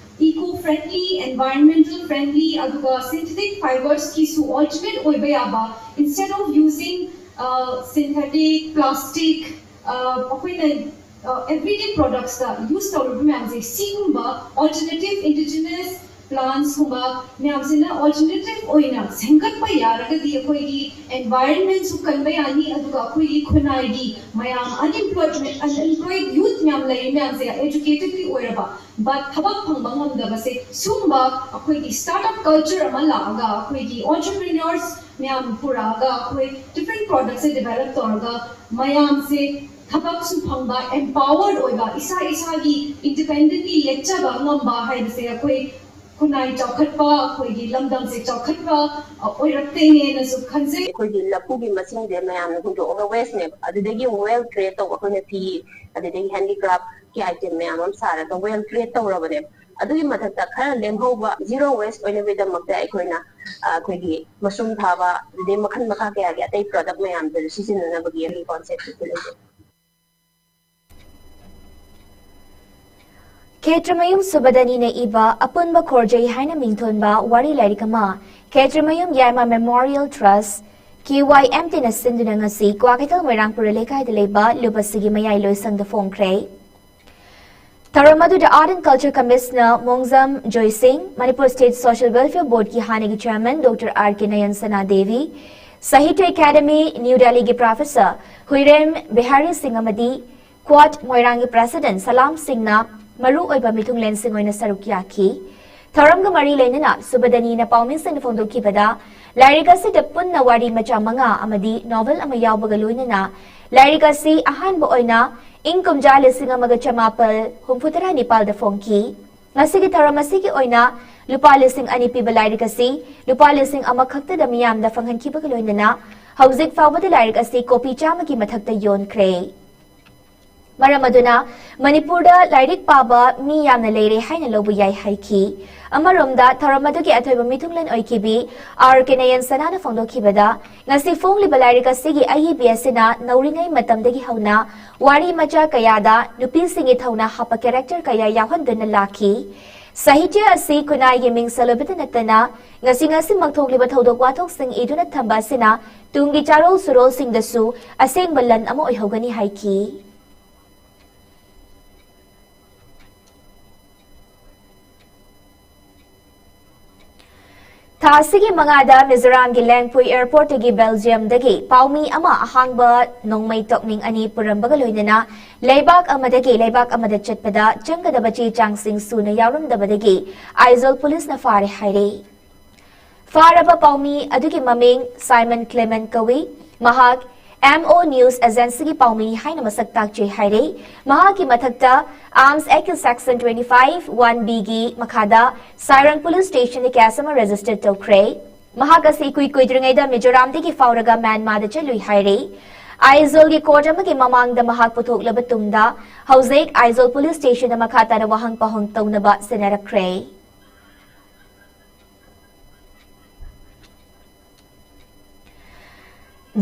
Eco friendly, environmental friendly, ꯑꯗꯨꯒ synthetic fibers ꯀꯤꯁꯨ alternate ꯑꯣꯏꯕ ꯌꯥꯕ, instead of using synthetic plastic, ꯑꯩꯈꯣꯏꯅ everyday products ꯇ use ꯇꯧꯔꯤꯕ ꯃꯌꯥꯝꯁꯦ, ꯁꯤꯒꯨꯝꯕ alternative indigenous plants ꯀꯨꯝꯕ ꯃꯌꯥꯝꯁꯤꯅ alternative ꯑꯣꯏꯅ ꯁꯦꯝꯒꯠꯄ ꯌꯥꯔꯒꯗꯤ ꯑꯩꯈꯣꯏꯒꯤ environment ꯁꯨ ꯀꯟꯕ ꯌꯥꯅꯤ, ꯑꯗꯨꯒ ꯑꯩꯈꯣꯏꯒꯤ ꯈꯨꯟꯅꯥꯏꯒꯤ ꯃꯌꯥꯝ unemployment, unemployed youth ꯃꯌꯥꯝ ꯂꯩꯔꯤ ꯃꯌꯥꯝꯁꯦ educated ꯇꯤ ꯑꯣꯏꯔꯕ, but ꯊꯕꯛ ꯐꯪꯕ ꯉꯝꯗꯕꯁꯦ, ꯁꯨꯝꯕ ꯑꯩꯈꯣꯏꯒꯤ startup culture ꯑꯃ ꯂꯥꯛꯑꯒ ꯑꯩꯈꯣꯏꯒꯤ entrepreneurs ꯃꯌꯥꯝ ꯄꯨꯔꯛꯑꯒ ꯑꯩꯈꯣꯏ different productꯁꯦ develop ꯇꯧꯔꯒ ꯃꯌꯥꯝꯁꯦ ꯊꯕꯛꯁꯨ ꯐꯪꯕ, empowered ꯑꯣꯏꯕ, ꯏꯁꯥ ꯏꯁꯥꯒꯤ independently ꯂꯦꯞꯆꯕ ꯉꯝꯕ ꯍꯥꯏꯕꯁꯦ ꯑꯩꯈꯣꯏ ꯈꯨꯟꯅꯥꯏ ꯆꯥꯎꯈꯠꯄ, ꯑꯩꯈꯣꯏꯒꯤ ꯂꯝꯗꯝꯁꯦ ꯆꯥꯎꯈꯠꯄ ꯑꯣꯏꯔꯛꯇꯣꯏꯅꯦꯅꯁꯨ ꯈꯟꯖꯩ꯫ ꯑꯩꯈꯣꯏꯒꯤ ꯂꯐꯨꯒꯤ ꯃꯁꯤꯡꯁꯦ ꯃꯌꯥꯝꯅ ꯍꯨꯟꯗꯣꯛꯑꯒ wasteꯅꯦꯕ, ꯑꯗꯨꯗꯒꯤ wealth create ꯇꯧꯕ ꯑꯩꯈꯣꯏꯅ ꯐꯤ, ꯑꯗꯨꯗꯒꯤ handicraftꯀꯤ item ꯃꯌꯥꯝ ꯑꯃ ꯁꯥꯔꯒ wealth create ꯇꯧꯔꯕꯅꯦꯕ꯫ ꯑꯗꯨꯒꯤ ꯃꯊꯛꯇ ꯈꯔ ꯂꯦꯝꯍꯧꯕ zero waste ꯑꯣꯏꯅꯕꯒꯤꯗꯃꯛꯇ ꯑꯩꯈꯣꯏꯅ ꯑꯩꯈꯣꯏꯒꯤ ꯃꯁꯨꯝ ꯊꯥꯕ, ꯑꯗꯨꯗꯩ ꯃꯈꯜ ꯃꯈꯥ ꯀꯌꯥꯒꯤ ꯑꯇꯩ product ꯃꯌꯥꯝꯗꯨꯁꯨ ꯁꯤꯖꯤꯟꯅꯅꯕꯒꯤ ꯑꯩꯒꯤ conceptꯇꯨ ꯂꯩꯖꯩ꯫ ꯈꯦꯇ꯭ꯔꯃꯌꯨꯝ ꯁꯨꯕꯗꯅꯤꯅ ꯏꯕ ꯑꯄꯨꯟꯕ ꯈꯣꯔꯖꯩ ꯍꯥꯏꯅ ꯃꯤꯡꯊꯣꯟꯕ ꯋꯥꯔꯤ ꯂꯥꯏꯔꯤꯛ ꯑꯃ ꯈꯦꯇ꯭ꯔꯃꯌꯨꯝ ꯌꯥꯏꯃ Memorial Trust, KYMTꯅ ꯁꯤꯟꯗꯨꯅ ꯉꯁꯤ ꯀ꯭ꯋꯥꯀꯩꯊꯦꯜ ꯃꯣꯏꯔꯥꯡ ꯄꯨꯔ ꯂꯩꯀꯥꯏꯗ ꯂꯩꯕ ꯂꯨꯄꯥꯁꯤꯒꯤ ꯃꯌꯥꯏ ꯂꯣꯏꯁꯪꯗ ꯐꯣꯡꯈ꯭ꯔꯦ꯫ ꯊꯧꯔꯝ ꯑꯗꯨꯗ Art and Culture Commissioner ꯃꯣꯡꯖꯝ ꯖꯣꯏꯁꯤꯡ, Manipur State Social Welfare Boardꯀꯤ ꯍꯥꯟꯅꯒꯤ Chairman Doctor R K ꯅꯌꯟꯁꯅꯥ Devi, Sahitya Academy, New Delhiꯒꯤ Professor ꯍꯨꯏꯔꯦꯝ Bihari ꯁꯤꯡ ꯑꯃꯗꯤ ꯀ꯭ꯋꯥꯠ ꯃꯣꯏꯔꯥꯡꯒꯤ President ꯁꯂꯥꯝ ꯁꯤꯡꯅ ꯃꯔꯨ ꯑꯣꯏꯕ ꯃꯤꯊꯨꯡꯂꯦꯟꯁꯤꯡ ꯑꯣꯏꯅ ꯁꯔꯨꯛ ꯌꯥꯈꯤ꯫ ꯊꯧꯔꯝꯒ ꯃꯔꯤ ꯂꯩꯅꯅ ꯁꯨꯕꯗꯅꯤꯅ ꯄꯥꯎꯃꯤꯁꯤꯡꯗ ꯐꯣꯡꯗꯣꯛꯈꯤꯕꯗ, ꯂꯥꯏꯔꯤꯛ ꯑꯁꯤꯗ ꯄꯨꯟꯅ ꯋꯥꯔꯤ ꯃꯆꯥ ꯃꯉꯥ ꯑꯃꯗꯤ novel ꯑꯃ ꯌꯥꯎꯕꯒ ꯂꯣꯏꯅꯅ ꯂꯥꯏꯔꯤꯛ ꯑꯁꯤ ꯑꯍꯥꯟꯕ ꯑꯣꯏꯅ ꯏꯪ ꯀꯨꯝꯖꯥ ꯂꯤꯁꯤꯡ ꯑꯃꯒ ꯆꯃꯥꯄꯜ ꯍꯨꯝꯐꯨꯇꯔꯥ ꯅꯤꯄꯥꯜꯗ ꯐꯣꯡꯈꯤ꯫ ꯉꯁꯤꯒꯤ ꯊꯧꯔꯝ ꯑꯁꯤꯒꯤ ꯑꯣꯏꯅ ꯂꯨꯄꯥ ꯂꯤꯁꯤꯡ ꯑꯅꯤ ꯄꯤꯕ ꯂꯥꯏꯔꯤꯛ ꯑꯁꯤ ꯂꯨꯄꯥ ꯂꯤꯁꯤꯡ ꯑꯃꯈꯛꯇꯗ ꯃꯤꯌꯥꯝꯗ ꯐꯪꯍꯟꯈꯤꯕꯒ ꯂꯣꯏꯅꯅ ꯍꯧꯖꯤꯛ ꯐꯥꯎꯕꯗ ꯂꯥꯏꯔꯤꯛ ꯑꯁꯤ copy ꯆꯥꯝꯃꯒꯤ ꯃꯊꯛꯇ ꯌꯣꯟꯈ꯭ꯔꯦ꯫ ꯃꯔꯝ ꯑꯗꯨꯅ ꯃꯅꯤꯄꯨꯔꯗ ꯂꯥꯏꯔꯤꯛ ꯄꯥꯕ ꯃꯤ ꯌꯥꯝꯅ ꯂꯩꯔꯦ ꯍꯥꯏꯅ ꯂꯧꯕ ꯌꯥꯏ ꯍꯥꯏꯈꯤ꯫ ꯑꯃꯔꯣꯝꯗ ꯊꯧꯔꯝ ꯑꯗꯨꯒꯤ ꯑꯊꯣꯏꯕ ꯃꯤꯊꯨꯡꯂꯦꯟ ꯑꯣꯏꯈꯤꯕꯤ R K ꯅꯌꯟꯁꯅꯥꯅ ꯐꯣꯡꯗꯣꯛꯈꯤꯕꯗ, ꯉꯁꯤ ꯐꯣꯡꯂꯤꯕ ꯂꯥꯏꯔꯤꯛ ꯑꯁꯤꯒꯤ ꯑꯏꯕꯤ ꯑꯁꯤꯅ ꯅꯧꯔꯤꯉꯩ ꯃꯇꯝꯗꯒꯤ ꯍꯧꯅ ꯋꯥꯔꯤ ꯃꯆꯥ ꯀꯌꯥꯗ ꯅꯨꯄꯤꯁꯤꯡꯒꯤ ꯊꯧꯅꯥ ꯍꯥꯞꯄ character ꯀꯌꯥ ꯌꯥꯎꯍꯟꯗꯨꯅ ꯂꯥꯛꯈꯤ꯫ ꯁꯥꯍꯤꯇ꯭ꯌ ꯑꯁꯤ ꯈꯨꯟꯅꯥꯏꯒꯤ ꯃꯤꯡ ꯆꯜꯂꯨꯕꯇ ꯅꯠꯇꯅ ꯉꯁꯤ ꯉꯁꯤꯃꯛ ꯊꯣꯛꯂꯤꯕ ꯊꯧꯗꯣꯛ ꯋꯥꯊꯣꯛꯁꯤꯡ ꯏꯗꯨꯅ ꯊꯝꯕ ꯑꯁꯤꯅ ꯇꯨꯡꯒꯤ ꯆꯥꯔꯣꯜ ꯁꯨꯔꯣꯜꯁꯤꯡꯗꯁꯨ ꯑꯁꯦꯡꯕ ꯂꯟ ꯑꯃ ꯑꯣꯏꯍꯧꯒꯅꯤ ꯍꯥꯏꯈꯤ꯫ ꯊꯥ ꯑꯁꯤꯒꯤ ꯃꯉꯥꯗ ꯃꯤꯖꯣꯔꯥꯝꯒꯤ ꯂꯦꯡꯄꯨꯏ airportꯇꯒꯤ Belgiumꯗꯒꯤ ꯄꯥꯎꯃꯤ ꯑꯃ ꯑꯍꯥꯡꯕ ꯅꯣꯡꯃꯩ ꯇꯣꯛꯅꯤꯡ ꯑꯅꯤ ꯄꯨꯔꯝꯕꯒ ꯂꯣꯏꯅꯅ ꯂꯩꯕꯥꯛ ꯑꯃꯗꯒꯤ ꯂꯩꯕꯥꯛ ꯑꯃꯗ ꯆꯠꯄꯗ ꯆꯪꯒꯗꯕ ꯆꯦ ꯆꯥꯡꯁꯤꯡ ꯁꯨꯅ ꯌꯥꯎꯔꯝꯗꯕꯗꯒꯤ ꯑꯥꯏꯖꯣꯜ ꯄꯨꯂꯤꯁꯅ ꯐꯥꯔꯦ ꯍꯥꯏꯔꯦ꯫ ꯐꯥꯔꯕ ꯄꯥꯎꯃꯤ ꯑꯗꯨꯒꯤ ꯃꯃꯤꯡ ꯁꯥꯏꯃꯟ ꯀ꯭ꯂꯦꯃꯦꯟ ꯀꯧꯏ꯫ ꯃꯍꯥꯛ M O News Agencyꯒꯤ ꯄꯥꯎꯃꯤ ꯍꯥꯏꯅ ꯃꯁꯛ ꯇꯥꯛꯆꯩ ꯍꯥꯏꯔꯤ꯫ ꯃꯍꯥꯛꯀꯤ ꯃꯊꯛꯇ Arms Act Section twenty five one Bꯒꯤ ꯃꯈꯥꯗ ꯁꯥꯏꯔꯪ Police Stationꯗ case ꯑꯃ register ꯇꯧꯈ꯭ꯔꯦ꯫ ꯃꯍꯥꯛ ꯑꯁꯤ ꯏꯀꯨꯏ ꯀꯨꯏꯗ꯭ꯔꯤꯉꯩꯗ ꯃꯤꯖꯣꯔꯥꯝꯗꯒꯤ ꯐꯥꯎꯔꯒ ꯃ꯭ꯌꯥꯟꯃꯥꯔꯗ ꯆꯠꯂꯨꯏ ꯍꯥꯏꯔꯤ꯫ ꯑꯥꯏꯖꯣꯜꯒꯤ court ꯑꯃꯒꯤ ꯃꯃꯥꯡꯗ ꯃꯍꯥꯛ ꯄꯨꯊꯣꯛꯂꯕ ꯇꯨꯡꯗ ꯍꯧꯖꯤꯛ ꯑꯥꯏꯖꯣꯜ Police Stationꯗ ꯃꯈꯥ ꯇꯥꯅ ꯋꯥꯍꯪ ꯄꯥꯎꯍꯪ ꯇꯧꯅꯕ ꯁꯤꯟꯅꯔꯛꯈ꯭ꯔꯦ꯫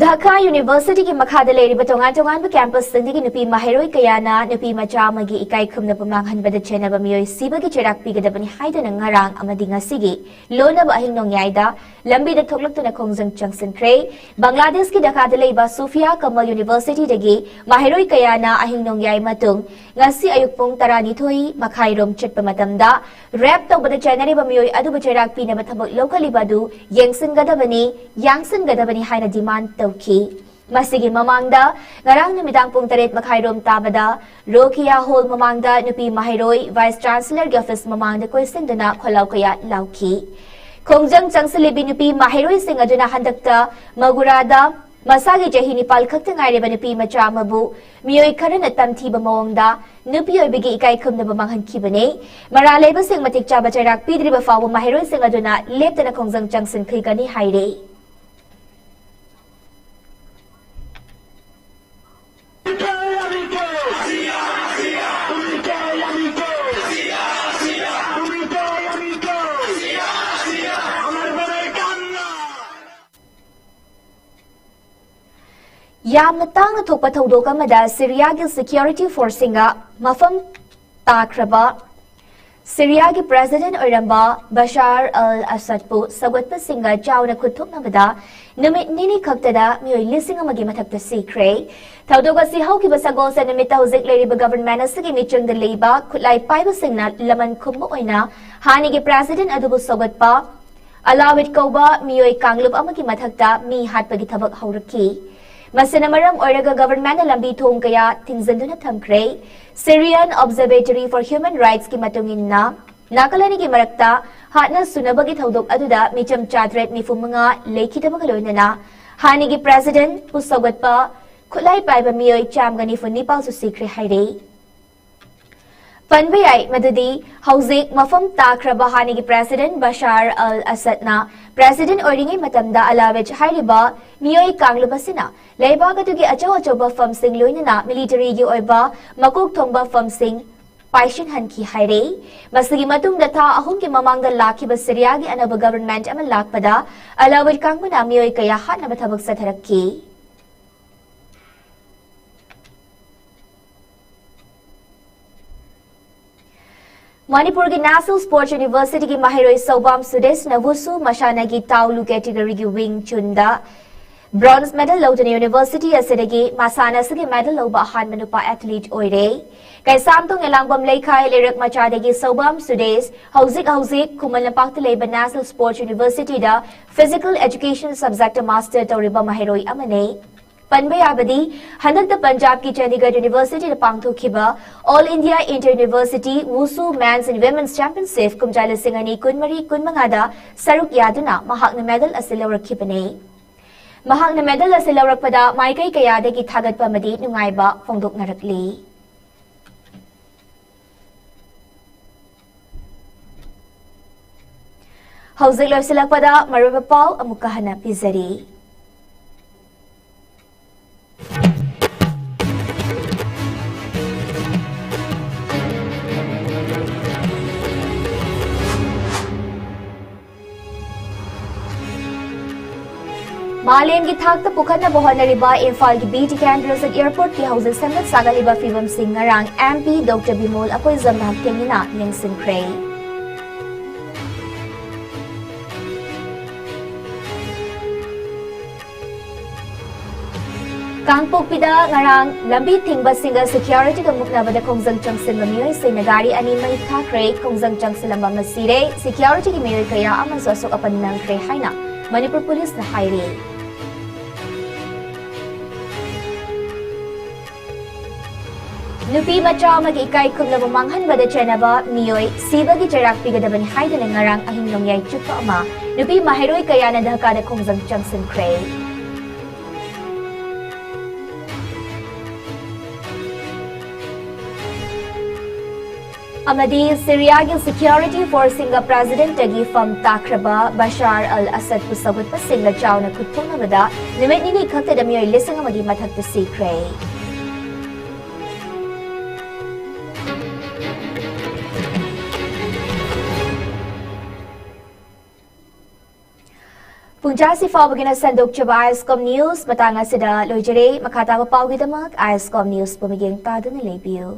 ꯙꯥꯀꯥ Universityꯒꯤ ꯃꯈꯥꯗ ꯂꯩꯔꯤꯕ ꯇꯣꯉꯥꯟ ꯇꯣꯉꯥꯟꯕ campusꯁꯤꯡꯗꯒꯤ ꯅꯨꯄꯤ ꯃꯍꯩꯔꯣꯏ ꯀꯌꯥꯅ ꯅꯨꯄꯤ ꯃꯆꯥ ꯑꯃꯒꯤ ꯏꯀꯥꯏ ꯈꯨꯝꯅꯕ ꯃꯥꯡꯍꯟꯕꯗ ꯆꯦꯟꯅꯕ ꯃꯤꯑꯣꯏ ꯁꯤꯕꯒꯤ ꯆꯩꯔꯥꯛ ꯄꯤꯒꯗꯕꯅꯤ ꯍꯥꯏꯗꯨꯅ ꯉꯔꯥꯡ ꯑꯃꯗꯤ ꯉꯁꯤꯒꯤ ꯂꯣꯟꯅꯕ ꯑꯍꯤꯡ ꯅꯣꯡꯌꯥꯏꯗ ꯂꯝꯕꯤꯗ ꯊꯣꯛꯂꯛꯇꯨꯅ ꯈꯣꯡꯖꯪ ꯆꯪꯁꯤꯟꯈ꯭ꯔꯦ꯫ ꯕꯪꯒ꯭ꯂꯥꯗꯦꯁꯀꯤ ꯙꯥꯀꯥꯗ ꯂꯩꯕ ꯁꯨꯐꯤꯌꯥ ꯀꯃꯜ Universityꯗꯒꯤ ꯃꯍꯩꯔꯣꯏ ꯀꯌꯥꯅ ꯑꯍꯤꯡ ꯅꯣꯡꯌꯥꯏ ꯃꯇꯨꯡ ꯉꯁꯤ ꯑꯌꯨꯛ ꯄꯨꯡ ꯇꯔꯥꯅꯤꯊꯣꯏ ꯃꯈꯥꯏꯔꯣꯝ ꯆꯠꯄ ꯃꯇꯝꯗ rape ꯇꯧꯕꯗ ꯆꯦꯟꯅꯔꯤꯕ ꯃꯤꯑꯣꯏ ꯑꯗꯨꯕꯨ ꯆꯩꯔꯥꯛ ꯄꯤꯅꯕ ꯊꯕꯛ ꯂꯧꯈꯠꯂꯤꯕ ꯑꯗꯨ ꯌꯦꯡꯁꯤꯟꯒꯗꯕꯅꯤ, ꯌꯥꯡꯁꯤꯟꯒꯗꯕꯅꯤ ꯍꯥꯏꯅ demand ꯇꯧꯈꯤ꯫ ꯃꯁꯤꯒꯤ ꯃꯃꯥꯡꯗ ꯉꯔꯥꯡ ꯅꯨꯃꯤꯗꯥꯡ ꯄꯨꯡ ꯇꯔꯦꯠ ꯃꯈꯥꯏꯔꯣꯝ ꯇꯥꯕꯗ ꯔꯣꯀꯤꯌꯥ ꯍꯣꯜ ꯃꯃꯥꯡꯗ ꯅꯨꯄꯤ ꯃꯍꯩꯔꯣꯏ Vice Chancellorꯒꯤ office ꯃꯃꯥꯡꯗ ꯀꯣꯏꯁꯤꯟꯗꯨꯅ ꯈꯣꯜꯂꯥꯎ ꯀꯌꯥ ꯂꯥꯎꯈꯤ꯫ ꯈꯣꯡꯖꯪ ꯆꯪꯁꯤꯜꯂꯤꯕꯤ ꯅꯨꯄꯤ ꯃꯍꯩꯔꯣꯏꯁꯤꯡ ꯑꯗꯨꯅ ꯍꯟꯗꯛꯇ ꯃꯒꯨꯔꯥꯗ ꯃꯁꯥꯒꯤ ꯆꯍꯤ ꯅꯤꯄꯥꯜ ꯈꯛꯇ ꯉꯥꯏꯔꯤꯕ ꯅꯨꯄꯤ ꯃꯆꯥ ꯑꯃꯕꯨ ꯃꯤꯑꯣꯏ ꯈꯔꯅ ꯇꯝꯊꯤꯕ ꯃꯑꯣꯡꯗ ꯅꯨꯄꯤ ꯑꯣꯏꯕꯒꯤ ꯏꯀꯥꯏ ꯈꯨꯝꯅꯕ ꯃꯥꯡꯍꯟꯈꯤꯕꯅꯤ꯫ ꯃꯔꯥꯜ ꯂꯩꯕꯁꯤꯡ ꯃꯇꯤꯛ ꯆꯥꯕ ꯆꯩꯔꯥꯛ ꯄꯤꯗ꯭ꯔꯤꯕ ꯐꯥꯎꯕ ꯃꯍꯩꯔꯣꯏꯁꯤꯡ ꯑꯗꯨꯅ ꯂꯦꯞꯇꯅ ꯈꯣꯡꯖꯪ ꯆꯪꯁꯤꯟꯈꯤꯒꯅꯤ ꯍꯥꯏꯔꯤ꯫ ꯌꯥꯝꯅ ꯇꯥꯡꯅ ꯊꯣꯛꯄ ꯊꯧꯗꯣꯛ ꯑꯃꯗ ꯁꯤꯔꯤꯌꯥꯒꯤ security forceꯁꯤꯡꯅ ꯃꯐꯝ ꯇꯥꯈ꯭ꯔꯕ ꯁꯤꯔꯤꯌꯥꯒꯤ president ꯑꯣꯏꯔꯝꯕ ꯕꯁꯥꯔ ꯑꯜ ꯑꯁꯗꯄꯨ ꯁꯧꯒꯠꯄꯁꯤꯡꯒ ꯆꯥꯎꯅ ꯈꯨꯠꯊꯣꯛꯅꯕꯗ ꯅꯨꯃꯤꯠ ꯅꯤꯅꯤ ꯈꯛꯇꯗ ꯃꯤꯑꯣꯏ ꯂꯤꯁꯤꯡ ꯑꯃꯒꯤ ꯃꯊꯛꯇ ꯁꯤꯈ꯭ꯔꯦ꯫ ꯊꯧꯗꯣꯛ ꯑꯁꯤ ꯍꯧꯈꯤꯕ ꯁꯒꯣꯜꯁꯦꯟ ꯅꯨꯃꯤꯠꯇ ꯍꯧꯖꯤꯛ ꯂꯩꯔꯤꯕ government ꯑꯁꯤꯒꯤ ꯃꯤꯆꯪꯗ ꯂꯩꯕ ꯈꯨꯠꯂꯥꯏ ꯄꯥꯏꯕꯁꯤꯡꯅ ꯂꯃꯟ ꯈꯨꯝꯕ ꯑꯣꯏꯅ ꯍꯥꯟꯅꯒꯤ president ꯑꯗꯨꯕꯨ ꯁꯧꯒꯠꯄ ꯑꯂꯥꯋꯤꯠ ꯀꯧꯕ ꯃꯤꯑꯣꯏ ꯀꯥꯡꯂꯨꯞ ꯑꯃꯒꯤ ꯃꯊꯛꯇ ꯃꯤ ꯍꯥꯠꯄꯒꯤ ꯊꯕꯛ ꯍꯧꯔꯛꯈꯤ꯫ ꯃꯁꯤꯅ ꯃꯔꯝ ꯑꯣꯏꯔꯒ governmentꯅ ꯂꯝꯕꯤ ꯊꯣꯡ ꯀꯌꯥ ꯊꯤꯡꯖꯤꯟꯗꯨꯅ ꯊꯝꯈ꯭ꯔꯦ꯫ Syrian Observatory for Human Rightsꯀꯤ ꯃꯇꯨꯡ ꯏꯟꯅ, ꯅꯥꯀꯜ ꯑꯅꯤꯒꯤ ꯃꯔꯛꯇ ꯍꯥꯠꯅ ꯁꯨꯅꯕꯒꯤ ꯊꯧꯗꯣꯛ ꯑꯗꯨꯗ ꯃꯤꯆꯝ ꯆꯥꯇ꯭ꯔꯦꯠ ꯅꯤꯐꯨ ꯃꯉꯥ ꯂꯩꯈꯤꯗꯕꯒ ꯂꯣꯏꯅꯅ ꯍꯥꯟꯅꯒꯤ president ꯄꯨ ꯁꯧꯒꯠꯄ ꯈꯨꯠꯂꯥꯏ ꯄꯥꯏꯕ ꯃꯤꯑꯣꯏ ꯆꯥꯝꯒ ꯅꯤꯐꯨ ꯅꯤꯄꯥꯜꯁꯨ ꯁꯤꯈ꯭ꯔꯦ ꯍꯥꯏꯔꯤ꯫ ꯄꯟꯕ ꯌꯥꯏ ꯃꯗꯨꯗꯤ ꯍꯧꯖꯤꯛ ꯃꯐꯝ ꯇꯥꯈ꯭ꯔꯕ ꯍꯥꯟꯅꯒꯤ president ꯕꯁꯥꯔ ꯑꯜ ꯑꯁꯗꯅ president ꯑꯣꯏꯔꯤꯉꯩ ꯃꯇꯝꯗ ꯑꯂꯥꯋꯤꯗ ꯍꯥꯏꯔꯤꯕ ꯃꯤꯑꯣꯏ ꯀꯥꯡꯂꯨꯞ ꯑꯁꯤꯅ ꯂꯩꯕꯥꯛ ꯑꯗꯨꯒꯤ ꯑꯆꯧ ꯑꯆꯧꯕ ꯐꯝꯁꯤꯡ ꯂꯣꯏꯅꯅ militaryꯒꯤ ꯑꯣꯏꯕ ꯃꯀꯣꯛ ꯊꯣꯡꯕ ꯐꯝꯁꯤꯡ ꯄꯥꯏꯁꯤꯟꯍꯟꯈꯤ ꯍꯥꯏꯔꯦ꯫ ꯃꯁꯤꯒꯤ ꯃꯇꯨꯡꯗ ꯊꯥ ꯑꯍꯨꯝꯒꯤ ꯃꯃꯥꯡꯗ ꯂꯥꯛꯈꯤꯕ ꯁꯤꯔꯤꯌꯥꯒꯤ ꯑꯅꯧꯕ government ꯑꯃ ꯂꯥꯛꯄꯗ ꯑꯂꯥꯋꯤꯗ ꯀꯥꯡꯕꯨꯅ ꯃꯤꯑꯣꯏ ꯀꯌꯥ ꯍꯥꯠꯅꯕ ꯊꯕꯛ ꯆꯠꯊꯔꯛꯈꯤ꯫ ꯃꯅꯤꯄꯨꯔꯒꯤ National Sports Universityꯒꯤ ꯃꯍꯩꯔꯣꯏ ꯁꯧꯕꯥꯝ ꯁꯨꯗꯦꯁꯅ ꯋꯨꯁꯨ ꯃꯁꯥꯟꯅꯒꯤ ꯇꯥꯎꯂꯨ categoryꯒꯤ wing chunꯗ bronze medal ꯂꯧꯗꯨꯅ university ꯑꯁꯤꯗꯒꯤ ꯃꯁꯥꯟꯅ ꯑꯁꯤꯒꯤ medal ꯂꯧꯕ ꯑꯍꯥꯟꯕ ꯅꯨꯄꯥ athlete ꯑꯣꯏꯔꯦ꯫ ꯀꯩꯁꯥꯝꯊꯣꯡ ꯑꯦꯂꯥꯡꯕꯝ ꯂꯩꯈꯥꯏ ꯂꯩꯔꯛ ꯃꯆꯥꯗꯒꯤ ꯁꯧꯕꯥꯝ ꯁꯨꯗꯦꯁ ꯍꯧꯖꯤꯛ ꯍꯧꯖꯤꯛ ꯈꯨꯃꯟ ꯂꯝꯄꯥꯛꯇ ꯂꯩꯕ National Sports Universityꯗ physical education subjectꯇ master ꯇꯧꯔꯤꯕ ꯃꯍꯩꯔꯣꯏ ꯑꯃꯅꯤ꯫ ꯄꯟꯕ ꯌꯥꯕꯗꯤ, ꯍꯟꯗꯛꯇ ꯄꯟꯖꯥꯕꯀꯤ ꯆꯟꯗꯤꯒꯔ Universityꯗ ꯄꯥꯡꯊꯣꯛꯈꯤꯕ All India Inter University Wushu Men's and Women's Championship ꯀꯨꯝꯖꯥ ꯂꯤꯁꯤꯡ ꯑꯅꯤ ꯀꯨꯟꯃꯔꯤ ꯀꯨꯟꯃꯉꯥꯗ ꯁꯔꯨꯛ ꯌꯥꯗꯨꯅ ꯃꯍꯥꯛꯅ medal ꯑꯁꯤ ꯂꯧꯔꯛꯈꯤꯕꯅꯤ꯫ ꯃꯍꯥꯛꯅ medal ꯑꯁꯤ ꯂꯧꯔꯛꯄꯗ ꯃꯥꯏꯀꯩ ꯀꯌꯥꯗꯒꯤ ꯊꯥꯒꯠꯄ ꯑꯃꯗꯤ ꯅꯨꯡꯉꯥꯏꯕ ꯐꯣꯡꯗꯣꯛꯅꯔꯛꯂꯤ꯫ ꯍꯧꯖꯤꯛ ꯂꯣꯏꯁꯤꯜꯂꯛꯄꯗ ꯃꯔꯨꯑꯣꯏꯕ ꯄꯥꯎ ꯑꯃꯨꯛꯀ ꯍꯟꯅ ꯄꯤꯖꯔꯤ꯫ ꯃꯥꯂꯦꯝꯒꯤ ꯊꯥꯛꯇ ꯄꯨꯈꯠꯅꯕ ꯍꯣꯠꯅꯔꯤꯕ ꯏꯝꯐꯥꯜꯒꯤ ꯕꯤ ꯇꯤ ꯀꯦꯟꯗ꯭ꯔꯖꯤꯠ ꯑꯦꯌꯔꯄꯣꯔꯠꯀꯤ ꯍꯧꯖꯤꯛ ꯁꯦꯝꯒꯠ ꯁꯥꯒꯠꯂꯤꯕ ꯐꯤꯕꯝꯁꯤꯡ ꯉꯔꯥꯡ M P Doctor ꯕꯤꯃꯣꯜ ꯑꯩꯈꯣꯏꯖꯝꯅ ꯍꯛꯊꯦꯡꯅꯅ ꯌꯦꯡꯁꯤꯟꯈ꯭ꯔꯦ꯫ ꯀꯥꯡꯄꯣꯛꯄꯤꯗ ꯉꯔꯥꯡ ꯂꯝꯕꯤ ꯊꯤꯡꯕꯁꯤꯡꯒ ꯁꯦꯀ꯭ꯌꯨꯔꯤꯇꯤꯒ ꯃꯨꯛꯅꯕꯗ ꯈꯣꯡꯖꯪ ꯆꯪꯁꯤꯟꯕ ꯃꯤꯑꯣꯏꯁꯤꯡꯅ ꯒꯥꯔꯤ ꯑꯅꯤ ꯃꯩ ꯊꯥꯈ꯭ꯔꯦ꯫ ꯈꯣꯡꯖꯪ ꯆꯪꯁꯤꯜꯂꯝꯕ ꯑꯃ ꯁꯤꯔꯦ꯫ ꯁꯦꯀ꯭ꯌꯨꯔꯤꯇꯤꯒꯤ ꯃꯤꯑꯣꯏ ꯀꯌꯥ ꯑꯃꯁꯨ ꯑꯁꯣꯛ ꯑꯄꯟ ꯅꯪꯈ꯭ꯔꯦ ꯍꯥꯏꯅ ꯃꯅꯤꯄꯨꯔ ꯄꯨꯂꯤꯁꯅ ꯍꯥꯏꯔꯤ꯫ ꯅꯨꯄꯤ ꯃꯆꯥ ꯑꯃꯒꯤ ꯏꯀꯥꯏ ꯈꯨꯝꯅꯕ ꯃꯥꯡꯍꯟꯕꯗ ꯆꯦꯟꯅꯕ ꯃꯤꯑꯣꯏ ꯁꯤꯕꯒꯤ ꯆꯩꯔꯥꯛ ꯄꯤꯒꯗꯕꯅꯤ ꯍꯥꯏꯗꯨꯅ ꯉꯔꯥꯡ ꯑꯍꯤꯡ ꯅꯣꯡꯌꯥꯏ ꯆꯨꯞꯄ ꯑꯃ ꯅꯨꯄꯤ ꯃꯍꯩꯔꯣꯏ ꯀꯌꯥꯅ ꯙꯀꯥꯗ ꯈꯣꯡꯖꯪ ꯆꯪꯁꯤꯟꯈ꯭ꯔꯦ꯫ ꯑꯃꯗꯤ ꯁꯤꯔꯤꯌꯥꯒꯤ ꯁꯦꯀ꯭ꯌꯨꯔꯤꯇꯤ ꯐꯣꯔꯁꯁꯤꯡꯒ ꯄ꯭ꯔꯦꯁꯤꯗꯦꯟꯠꯇꯒꯤ ꯐꯝ ꯇꯥꯈ꯭ꯔꯕ ꯕꯁꯥꯔ ꯑꯜ ꯑꯁꯗꯄꯨ ꯁꯧꯒꯠꯄꯁꯤꯡꯅ ꯆꯥꯎꯅ ꯈꯨꯠꯊꯣꯛꯅꯕꯗ ꯅꯨꯃꯤꯠ ꯅꯤꯅꯤ ꯈꯛꯇꯗ ꯃꯤꯑꯣꯏ ꯂꯤꯁꯤꯡ ꯑꯃꯒꯤ ꯃꯊꯛꯇ ꯁꯤꯈ꯭ꯔꯦ꯫ ꯄꯨꯡꯖꯥꯁꯤ ꯐꯥꯎꯕꯒꯤꯅ ꯁꯟꯗꯣꯛꯆꯕ ꯑꯥꯏꯁꯀꯣꯝ ꯅ꯭ꯌꯨꯁ ꯃꯇꯥꯡ ꯑꯁꯤꯗ ꯂꯣꯏꯖꯔꯦ꯫ ꯃꯈꯥ ꯇꯥꯕ ꯄꯥꯎꯒꯤꯗꯃꯛ ꯑꯥꯏꯁꯀꯣꯝ ꯅ꯭ꯌꯨꯁꯄꯨ ꯃꯤꯠꯌꯦꯡ ꯇꯥꯗꯨꯅ ꯂꯩꯕꯤꯌꯨ꯫